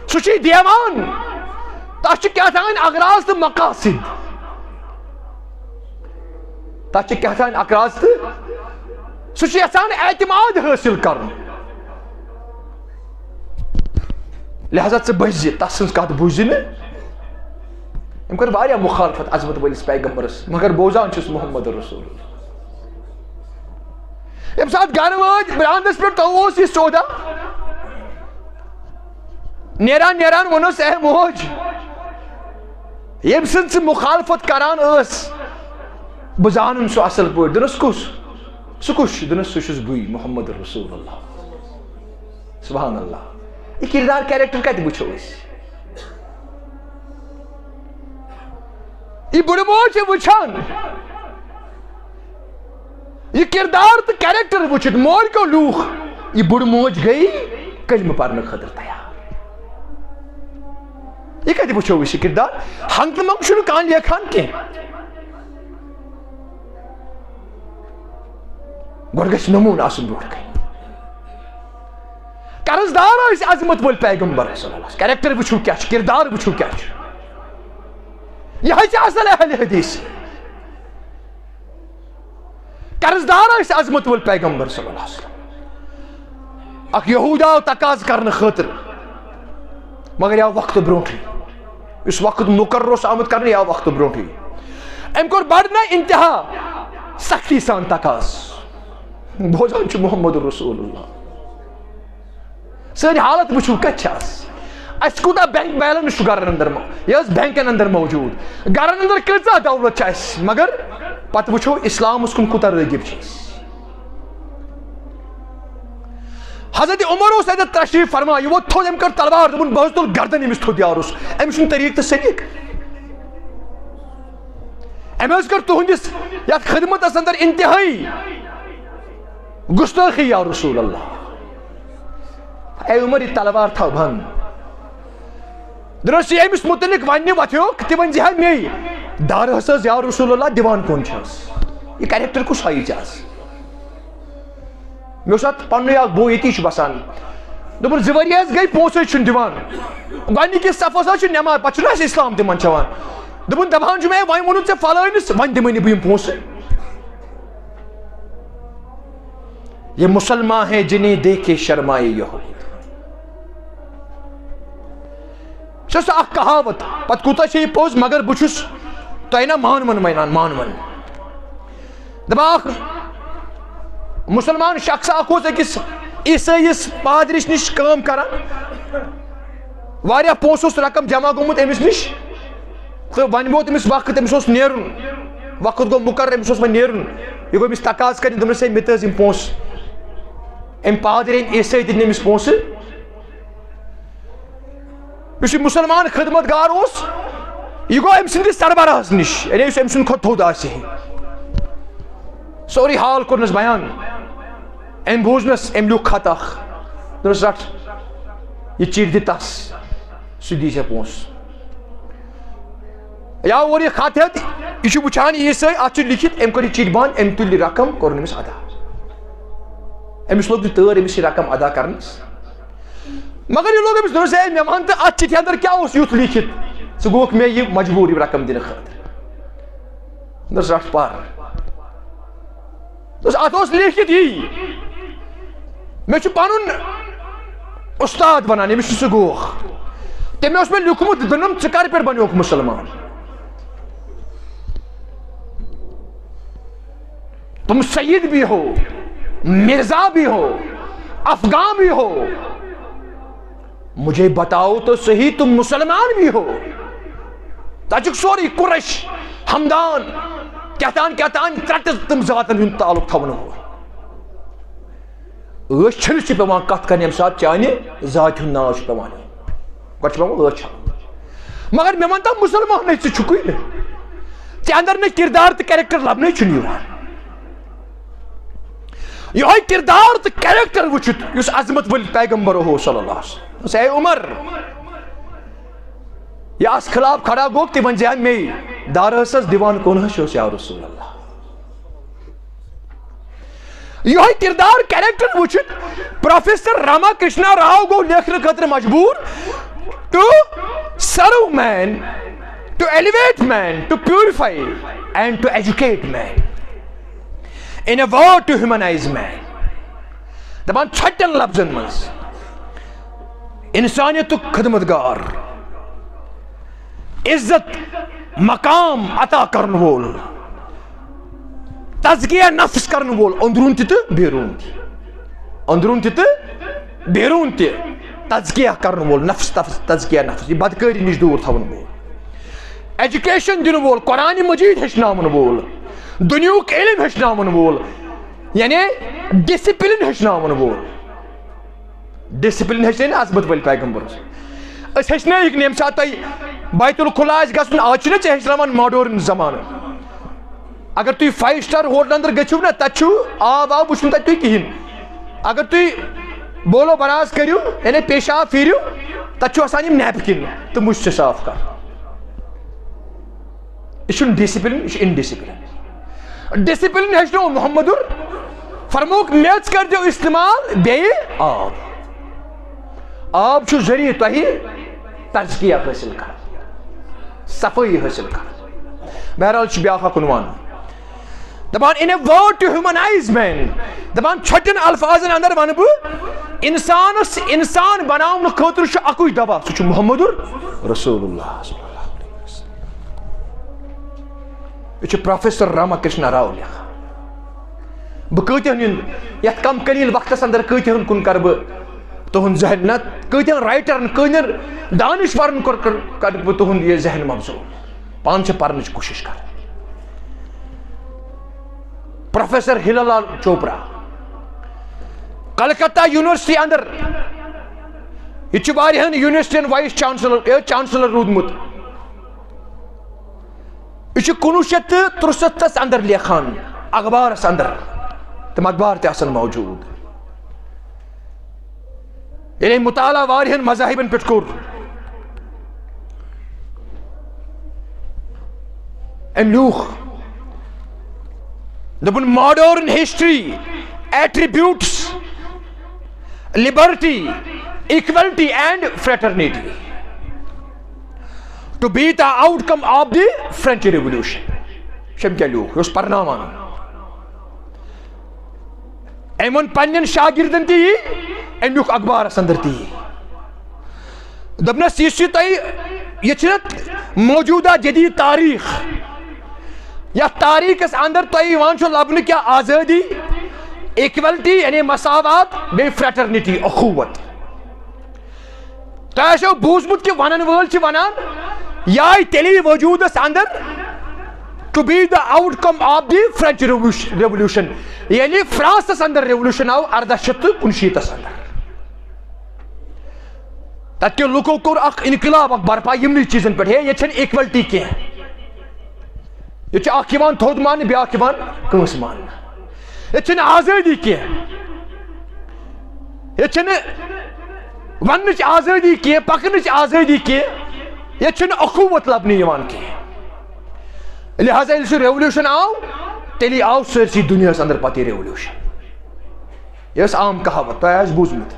سُہ چھُے دیوان، تس چھِ کیٛاہ تام اغراض تہٕ مقاصد۔ تس چھِ کیٛاہ تام اغراض تہٕ سُہ چھُ یژھان اعتماد حٲصِل کرُن۔ لہذا ژٕ بٔزِ، تس سٕنٛز کتھ بوٗزِ نہٕ۔ أمۍ کٔر واریاہ مخالفت عظمت وٲلِس پیغمبرس، مگر بوزان چھُس محمد رسول اللہ۔ ییٚمہِ ساتہٕ گرٕ وٲتۍ، براندس پٮ۪ٹھ تھووُس یہِ سودا۔ نیران نیران ووٚنُس، "اے موج، ییٚمہِ سٕنٛز ژٕ مخالفت کران ٲس، بہٕ زانُن سُہ اصل پٲٹھۍ۔" دوٚپنس، "کُس؟ سُہ کُس چھُ؟" دوٚپنس، "سُہ چھُس بٕے، محمد رسول اللہ۔" سبحان اللہ۔ یہِ کردار، کیریکٹر کتہِ وٕچھو أسۍ؟ یہِ بٕڑٕ موج چھِ وٕچھان، یہِ کردار تہٕ کیریکٹر وٕچھِتھ مورۍ کیو لیوٗکھ، یہِ بٕڑٕ موج گٔے کلمہٕ پرنہٕ خٲطرٕ تیار۔ یہِ کتہِ وٕچھو أسۍ یہِ کردار؟ ہنٛگتہٕ منٛگہٕ چھُنہٕ کانٛہہ لیکھان کینٛہہ۔ گۄڈٕ گژھِ نموٗنہٕ آسُن برونٛٹھ کنہِ۔ قرض دار ٲسۍ عظمت وٲلۍ پیغمبر صلی اللہ علیہ وسلم۔ کیریکٹر وٕچھِو کیٛاہ چھُ، کردار وٕچھِو کیٛاہ چھُ۔ یہِ حظ چھِ اصل اہل حدیث۔ قرض دار ٲسۍ عظمت وٲلۍ پیغمبر صلی اللہ علیہ وسلم۔ اکھ یہوٗد آو تقاضہٕ کرنہٕ خٲطرٕ، مگر یہِ آو وقتہٕ برونٛٹھٕے۔ یُس وقت مقرر اوس آمُت کرنہٕ، یہِ آو وقتہٕ برونٛٹھٕے۔ أمۍ کوٚر بڑٕ نہ انتہا سختی سان تقاضہٕ۔ بوزان چھُ محمد رسول اللہ۔ سٲنۍ حالت وٕچھِو کتہِ چھِ آز۔ اَسہِ کوٗتاہ بینک بیلنس چھُ گرن اندر مو-، یہِ ٲس بینکن اندر موجود۔ گرن اندر کۭژاہ دولت چھِ اَسہِ، مگر پتہٕ وٕچھو اسلامس کُن کوٗتاہ رٲغب چھِ أسۍ۔ حضرت عمر اوس اَتٮ۪تھ تشریف فرما، یہِ ووت تھوٚد، أمۍ کٔر تلوار، دوٚپُن، "بہٕ حظ تُلہٕ گردن أمِس تھوٚد، یارس، أمِس چھُنہٕ طریٖقہٕ تہٕ سلیٖقہٕ۔" أمۍ حظ کٔر تُہنٛدِس یتھ خدمتس اندر انتہٲیی گستٲخی، یا رسول اللہ۔ اے عمر، یہِ تلوار تھاو بند۔ درس یہِ أمِس متعلق وننہِ وۄتھیوکھ، تہِ ؤنۍ زِ ہا مے، دارس حظ، یا رسول اللہ، دِوان کون چھس؟ یہِ کیریکٹر کُس ہاوِ ژےٚ آز؟ مےٚ اوس اتھ پننُے اکھ بوے ییٚتی چھُ بسان۔ دوٚپُن، "زٕ ؤری حظ گٔے، پونٛسہٕ حظ چھُنہٕ دِوان۔ گۄڈنِکِس صفس حظ چھُ نٮ۪ماز، پتہٕ چھُنہٕ اَسہِ اسلام تِمن چٮ۪وان۔" دوٚپُن، "دپان چھُ مےٚ، وۄنۍ ووٚنُتھ ژےٚ فلٲنِس، وۄنۍ دِمے نہٕ بہٕ یِم پونٛسہٕ۔" یہ مسلمان ہے جنہیں دیکھ کے شرمائے یہود۔ چھِ سۄ اکھ کہاوت، پتہٕ کوٗتاہ چھِ یہِ پوٚز، مگر بہٕ چھُس تۄہہِ نہ مانوَن ونان، مانوَن۔ دپان اکھ مسلمان شخص اکھ اوس أکِس عیسٲیِس پادرِس نِش کٲم کران، واریاہ پونٛسہٕ اوس رقم جمع گوٚمُت أمِس نِش، تہٕ وۄنۍ ووت أمِس وقت، أمِس اوس نیرُن، وقت گوٚو مُقرر، أمِس اوس وۄنۍ نیرُن۔ یہِ گوٚو أمِس تقاضہٕ کرنہِ، دوٚپنَس، "ہے، مےٚ تہِ حظ یِم پونٛسہٕ۔" أمۍ پادرۍ، أمۍ عیسٲے دِتۍ نہٕ أمِس پونٛسہٕ۔ یُس یہِ مُسلمان خدمت گار اوس، یہِ گوٚو أمۍ سٕنٛدِس سربراہس نِش، یعنی یُس أمۍ سٕنٛدِ کھۄتہٕ تھوٚد آسہِ ہے۔ سورُے حال کوٚرنَس بیان۔ أمۍ بوٗزنَس، أمۍ لیوٗکھ خط اکھ۔ دوٚپنَس، "رَٹھ، یہِ چِٹھۍ دِ تَس، سُہ دی ژےٚ پونٛسہٕ۔" یا اورٕ یہِ خط ہٮ۪تھ، یہِ چھُ وٕچھان عیسٲے، اَتھ چھُ لیٖکھِتھ، أمۍ کوٚر یہِ چِٹھۍ بنٛد، أمۍ تُلۍ یہِ رقم، کوٚرُن أمِس ادا۔ أمِس لوٚگ نہٕ تٲر أمِس یہِ رقم ادا کرنَس۔ مگر یہِ لوٚگ أمِس، دوٚپنَس، "ہے، مےٚ وَن تہٕ اَتھ چِٹھِ اندر کیٛاہ اوس یُتھ لیٖکھِتھ؟ ژٕ گوٚوُکھ مےٚ یہِ مجبوٗر یہِ رقم دِنہٕ خٲطرٕ۔" دوٚپنَس، "رَٹھ پَر۔" دوٚپنَس، "اَتھ اوس لیٖکھِتھ یی۔ مےٚ چھُ پَنُن اُستاد وَنان، ییٚمِس نِش ژٕ گوٚوُکھ۔ تٔمۍ اوس مےٚ لیوٗکھمُت، دوٚپُن، ژٕ کَر پٮ۪ٹھ بَنیوکھ مُسلمان؟" تم سید بھی ہو، مرزا بھی ہو، افغان بھی ہو، مجھے بتاؤ تو صحیح، تم مسلمان بھی ہو۔ تَتہِ چھُکھ سورُے قریش، ہمدان، کیٛاہ تام کیٛاہ تام ترٛٹہٕ تِم ذاتن ہُنٛد تعلق تھاوَن وول۔ ٲش چھٔلِتھ چھِ پٮ۪وان کَتھ کَرٕنۍ، ییٚمہِ ساتہٕ چانہِ ذاتہِ ہُنٛد ناو چھُ پٮ۪وان ہیوٚن۔ گۄڈٕ چھُ پٮ۪وان ٲش چھَلٕنۍ۔ مگر مےٚ وَن تہٕ، مُسلمانٕے ژٕ چھُکھٕے نہٕ۔ ژےٚ اندر نہٕ کردار تہٕ کیریکٹر لبنَے چھُنہٕ یِوان۔ یِہوٚے کردار تہٕ کیریکٹر وٕچھِتھ یُس عظمت وٲلۍ پیغمبر اوس صلی اللہ علیہ وسلم۔ دوٚپُس، "اے عمر، یہِ اَس خلاف کھڑا گوٚو، تہِ ؤنۍ زِ ہا مے، دارٕ ٲسَس دِوان کون حظ چھُس یا رسول اللہ؟" یِہوٚے کردار، کیریکٹر وٕچھِتھ پروفیسر راما کرشنا راو گوٚو لیکھنہٕ خٲطرٕ مجبوٗر: "To serve man, to elevate man, to purify and to educate man. In a word, to humanize man." دَپان ژھۄٹٮ۪ن لفظن منٛز، انسانیتُک خدمتگار، عزت مقام عطا کرن وول، تزکیہ نفس کرن وول، اندرون تہِ تہٕ بیرون تہِ۔ اندرون تہِ تہٕ بیرون تہِ تزکیہ کرن وول، نفس تفس، تزکیہ نفس، یہِ بدکٲری نِش دوٗر تھاون وول، ایجوکیشن دِنہٕ وول، قرآن مجید ہیٚچھناون وول، دُنیہُک علم ہیٚچھناون وول، یعنی ڈسپلن ہیٚچھناون وول۔ ڈسپلن ہیٚچھنٲے نہٕ عظمت وٲلۍ پیغمبرس۔ أسۍ ہیٚچھنٲیِکھ نہٕ ییٚمہِ ساتہٕ تۄہہِ بیت الخلا آسہِ گژھُن، آز چھُنہ ژےٚ ہیٚچھناوان ماڈٲرٕن زمانہٕ۔ اگر تُہۍ فایو سٹار ہوٹل اندر گٔژھِو نا، تتہِ چھُ آب واب وٕچھُن تتہِ تُہۍ کِہیٖنۍ۔ اگر تُہۍ بولو براز کٔرِو، یعنی پیشاب پھیٖرِو، تتہِ چھُ آسان یِم نیپکن تہٕ مُشتہِ صاف کران۔ یہِ چھُنہٕ ڈسپلن، یہِ چھُ انڈسپلن۔ ڈسپلن ہیٚچھنو محمدُر، فرمووُکھ، میٚژ کٔرۍزیو استعمال، بیٚیہِ آب۔ آب چھُ ذٔریعہٕ تۄہہِ تزکیہ حٲصِل کران، صفٲیی حٲصِل کران۔ بہرحال چھُ بیٛاکھ اکھ عنوان۔ دَپان، in a word to humanize man، دَپان، ژھۄٹٮ۪ن الفاظن اندر ونہٕ بہٕ، انسانس انسان بناونہٕ خٲطرٕ چھُ اکُے دوا، سُہ چھُ محمدُر رسول اللہ صلی اللہ علیہ وسلم۔ یہِ چھُ پروفیسر راما کرشنا راو لیکھان۔ بہٕ کۭتیاہ ہُنٛد، یتھ کم قلیل وقتس اندر کۭتیاہ ہُنٛد کُن کرٕ بہٕ تُہُنٛد ذہن، نہ کۭتیاہ رائٹرن، کۭتیاہ دانشورن کوٚر، کر-، کرٕ بہٕ تُہُنٛد یہِ ذہن مبزول۔ پانہٕ چھِ پرنٕچ کوٗشش کران۔ پروفیسر ہلال لال چوپرا، کلکتہ یونیورسٹی اندر، یہِ چھُ واریاہن یونیورسٹین وائس چانسلر، اے، چانسلر روٗدمُت۔ یہِ چھُ کُنوُہ شیٚتھ تہٕ ترُسَتتھس اندر لیکھان، اخبارس اندر۔ تِم اخبار تہِ آسن موجود۔ ییٚلہِ أمۍ مطالعہ واریاہن مذاہبن پٮ۪ٹھ کوٚر، أمۍ لیوٗکھ، دوٚپُن، modern history attributes liberty, equality and fraternity to be the outcome of the French Revolution۔ شم کیا لیوٗکھ، یہِ اوس پرناوان۔ أمۍ ووٚن پننٮ۪ن شاگردن تہِ یی، أمۍ لیوٗکھ اخبارس اندر تہِ یی۔ دوٚپنس، یُس یہِ تۄہہِ، یہِ چھُنہ موجودہ جدید تاریخ، یتھ تاریخس اندر تۄہہِ یِوان چھُ لبنہٕ کیا آزٲدی، equality یعنی مساوات، بیٚیہِ fraternity، اخوت۔ تۄہہِ آسیو بوٗزمُت کہِ ونن وٲلۍ چھِ ونان، یہِ آیہِ تیٚلی وجوٗدس اندر to be the outcome of the French Revolution، ییٚلہِ فرانسس اندر ریولوشن آو اردہ شیٚتھ تہٕ کُنشیٖتس اندر۔ تتہِ کیو لُکو کوٚر اکھ انقلاب اکھ برپا یِمنٕے چیٖزن پٮ۪ٹھ، ہے، ییٚتہِ چھنہٕ equality کینٛہہ۔ ییٚتہِ چھُ اکھ یِوان تھوٚد ماننہٕ، بیٛاکھ یِوان کٲنٛسہِ ماننہٕ۔ ییٚتہِ چھنہٕ آزٲدی کینٛہہ۔ ییٚتہِ چھنہٕ وننٕچ آزٲدی کینٛہہ، پکنٕچ آزٲدی کینٛہہ۔ ییٚتہِ چھنہٕ اخوت لبنہٕ یِوان کینٛہہ۔ لہذا ییٚلہِ سُہ ریولوشن آو، تیٚلی آو سٲرسٕے دُنیاہس اندر پتہٕ یہِ ریولوشن۔ یہِ ٲس عام کہاوت، تۄہہِ آسہِ بوٗزمُت۔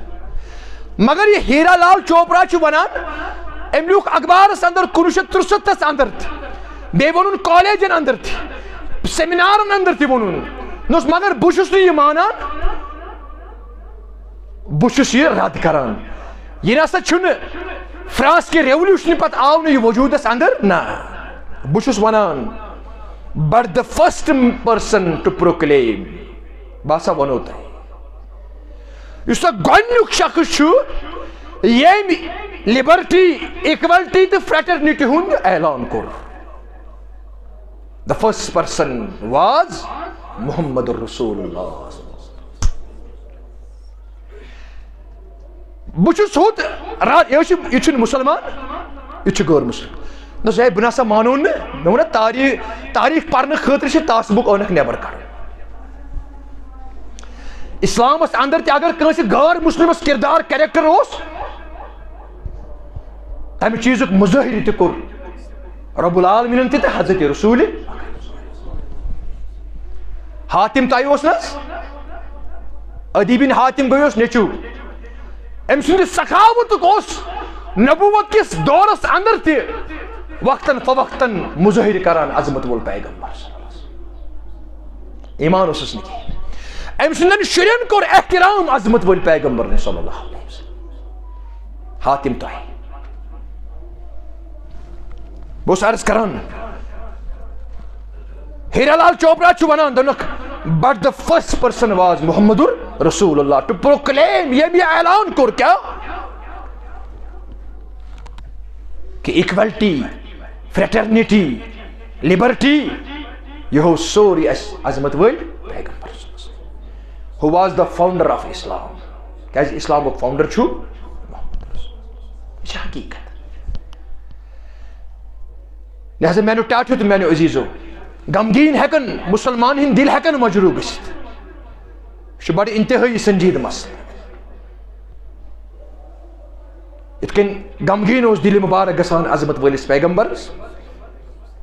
مگر یہِ ہیرا لال چوپرا چھُ ونان، أمۍ لیوٗکھ اخبارس اندر کُنوُہ شیٚتھ ترُسَتتھس اندر تہِ، بیٚیہِ ووٚنُن کالجن اندر تہِ، سیمینارن اندر تہِ ووٚنُن۔ دوٚپُس، مگر بہٕ چھُس نہٕ یہِ مانان، بہٕ چھُس یہِ رد کران۔ یہِ نسا چھُنہٕ فرانس کہِ ریولوشنہٕ پتہٕ آو نہٕ یہِ وجوٗدس اندر، نہ۔ بہٕ چھُس ونان، but the first person to proclaim، بہٕ ہسا ونو تۄہہِ، یُس سا گۄڈٕنیُک شخص چھُ، ییٚمۍ لبرٹی، اکویلٹی تہٕ فریٹرنیٹی ہُنٛد اعلان کوٚر۔ The first person was Mohammad رسول اللہ۔ بہٕ چھُس ہُتھ را-، یہِ چھُ، یہِ چھُنہٕ مُسلمان، یہِ چھُ غٲر مُسلم۔ نہ، ہے، بہٕ نسا مانو نہٕ۔ مےٚ ووٚن، تاریخ، تاریخ پرنہٕ خٲطرٕ چھِ تعصبُک عٲنکھ نٮ۪بر کڑُن۔ اسلامس اندر تہِ اگر کٲنٛسہِ غٲر مُسلمس کردار، کریکٹر اوس، تمہِ چیٖزُک مظٲہرٕ تہِ کوٚر رب العالمینن تہِ تہٕ حضرت رسول۔ حاتم تۄہہِ اوس نہ حظ؟ عدی بن حاتم گوٚیوس نیٚچو۔ أمۍ سُنٛد سخاوتُک اوس نبوت کِس دورس اندر تہِ وقتاً فوقتاً مظٲہرٕ کران عظمت وول پیغمبر۔ ایمان اوسُس نہٕ کِہیٖنۍ۔ أمۍ سٕنٛدٮ۪ن شُرٮ۪ن کوٚر احترام عظمت وٲلۍ پیغمبرن صلی اللہ علیہ وسلم۔ حاتم طائی۔ بہٕ اوسُس عرض کران، ہیرا لال چوپڑا چھُ وَنان، دوٚپنَکھ، "But the first person was Mohammad رسول اللہ to proclaim"، ییٚمۍ یہِ اعلان کوٚر، کیٛاہ؟ کہ equality، fraternity، liberty، یہِ ہوو سورُے اَسہِ عظمت وٲلۍ پیغمبر صلی اللہ علیہ وسلم۔ Who was the founder of Islam؟ کیٛازِ اسلامُک founder چھُ محمد رسول۔ یہِ چھِ حقیٖقت۔ لہذا میانیو ٹاٹھیو تہٕ میانیو عزیزو، غمگیٖن ہٮ۪کن، مُسلمان ہٕنٛدۍ دِل ہٮ۪کن مجروح گٔژھِتھ۔ یہِ چھُ بڑٕ انتہٲئی سنجیدٕ مسلہٕ۔ یِتھ کٔنۍ غمگیٖن اوس دِلہِ مُبارک گژھان عظمت وٲلِس پیغمبرس،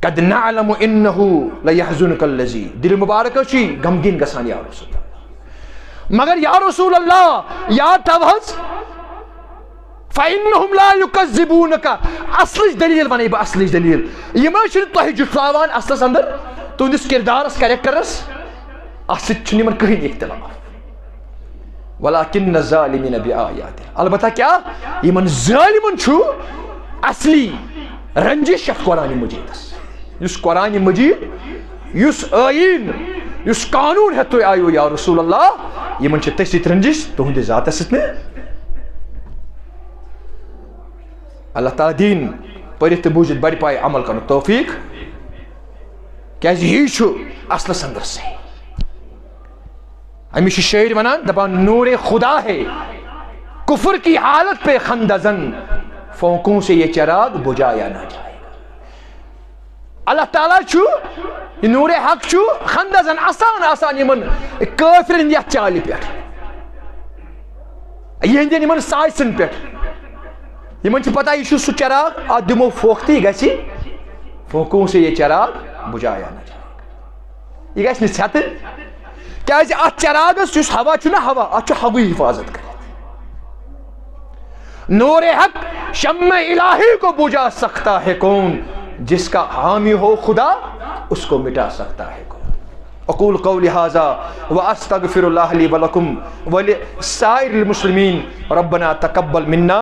"قد نعلم انہ لیحزنک الذی"، دِلہِ مُبارکس چھُ یہِ غمگیٖن گژھان، یا رسول اللہ۔ مگر یا رسول اللہ، یاد تھاو حظ، "فإنهم لا يكذبونك"، اصلٕچ دلیل ونے بہٕ، اصلٕچ دلیل۔ یِم حظ چھِنہٕ تۄہہِ جُٹھلاوان اصلس اندر، تُہنٛدِس کردارس، کریکٹرس، اتھ سۭتۍ چھُنہٕ یِمن کٕہٕنۍ اختلاف۔ "ولكن الظالمين بآيات"، البتہ کیا، یِمن ظٲلمن چھُ اصلی رنجش یتھ قرآن مجیدس۔ یُس قرآن مجید، یُس آئین، یُس قانون ہیتھ تُہۍ آیو یا رسول اللہ، یِمن چھِ تٔتھۍ سۭتۍ رنجش، تُہنٛدِ ذاتس سۭتۍ نہٕ۔ اللہ تعالیٰ دِیِن پٔرِتھ تہٕ بوٗزِتھ بڑِ پایہِ عمل کرنُک توفیق، کیازِ یی چھُ اصلس اندر صحیح۔ أمِس چھُ شٲعر ونان، دپان، "نور خدا ہے کفر کی حالت پہ خندہ زن، فوقوں سے یہ چراغ بجھایا نہ جائے گا۔" اللہ تعالیٰ چھُ، یہِ نور حق چھُ خندہ زن، اسان اسان یِمن کٲفرن یتھ چالہِ پٮ۪ٹھ، یِہنٛدٮ۪ن یِمن سازشن پٮ۪ٹھ۔ یِمن چھِ پتہ، یہِ چھُ سُہ چراغ، اتھ دِمو پھۄکھ تہٕ یہِ گژھِ، فوقوں سے یہ چراغ بجھایا نہ جائے گا۔ یہِ گژھِ نہٕ ژھٮ۪تہٕ، کیازِ اتھ چراغس یُس ہوا چھُ نہ ہوا، اتھ چھُ ہوٕے حفاظت کٔرِتھ۔ نور حق شمع الٰہی کو بجھا سکتا ہے کون، جس کا حامی ہو خدا، اس کو مٹا سکتا ہے کون۔ اقول قولی ھذا واستغفر اللہ لی ولکم ولسائر المسلمین۔ ربنا تقبل منا۔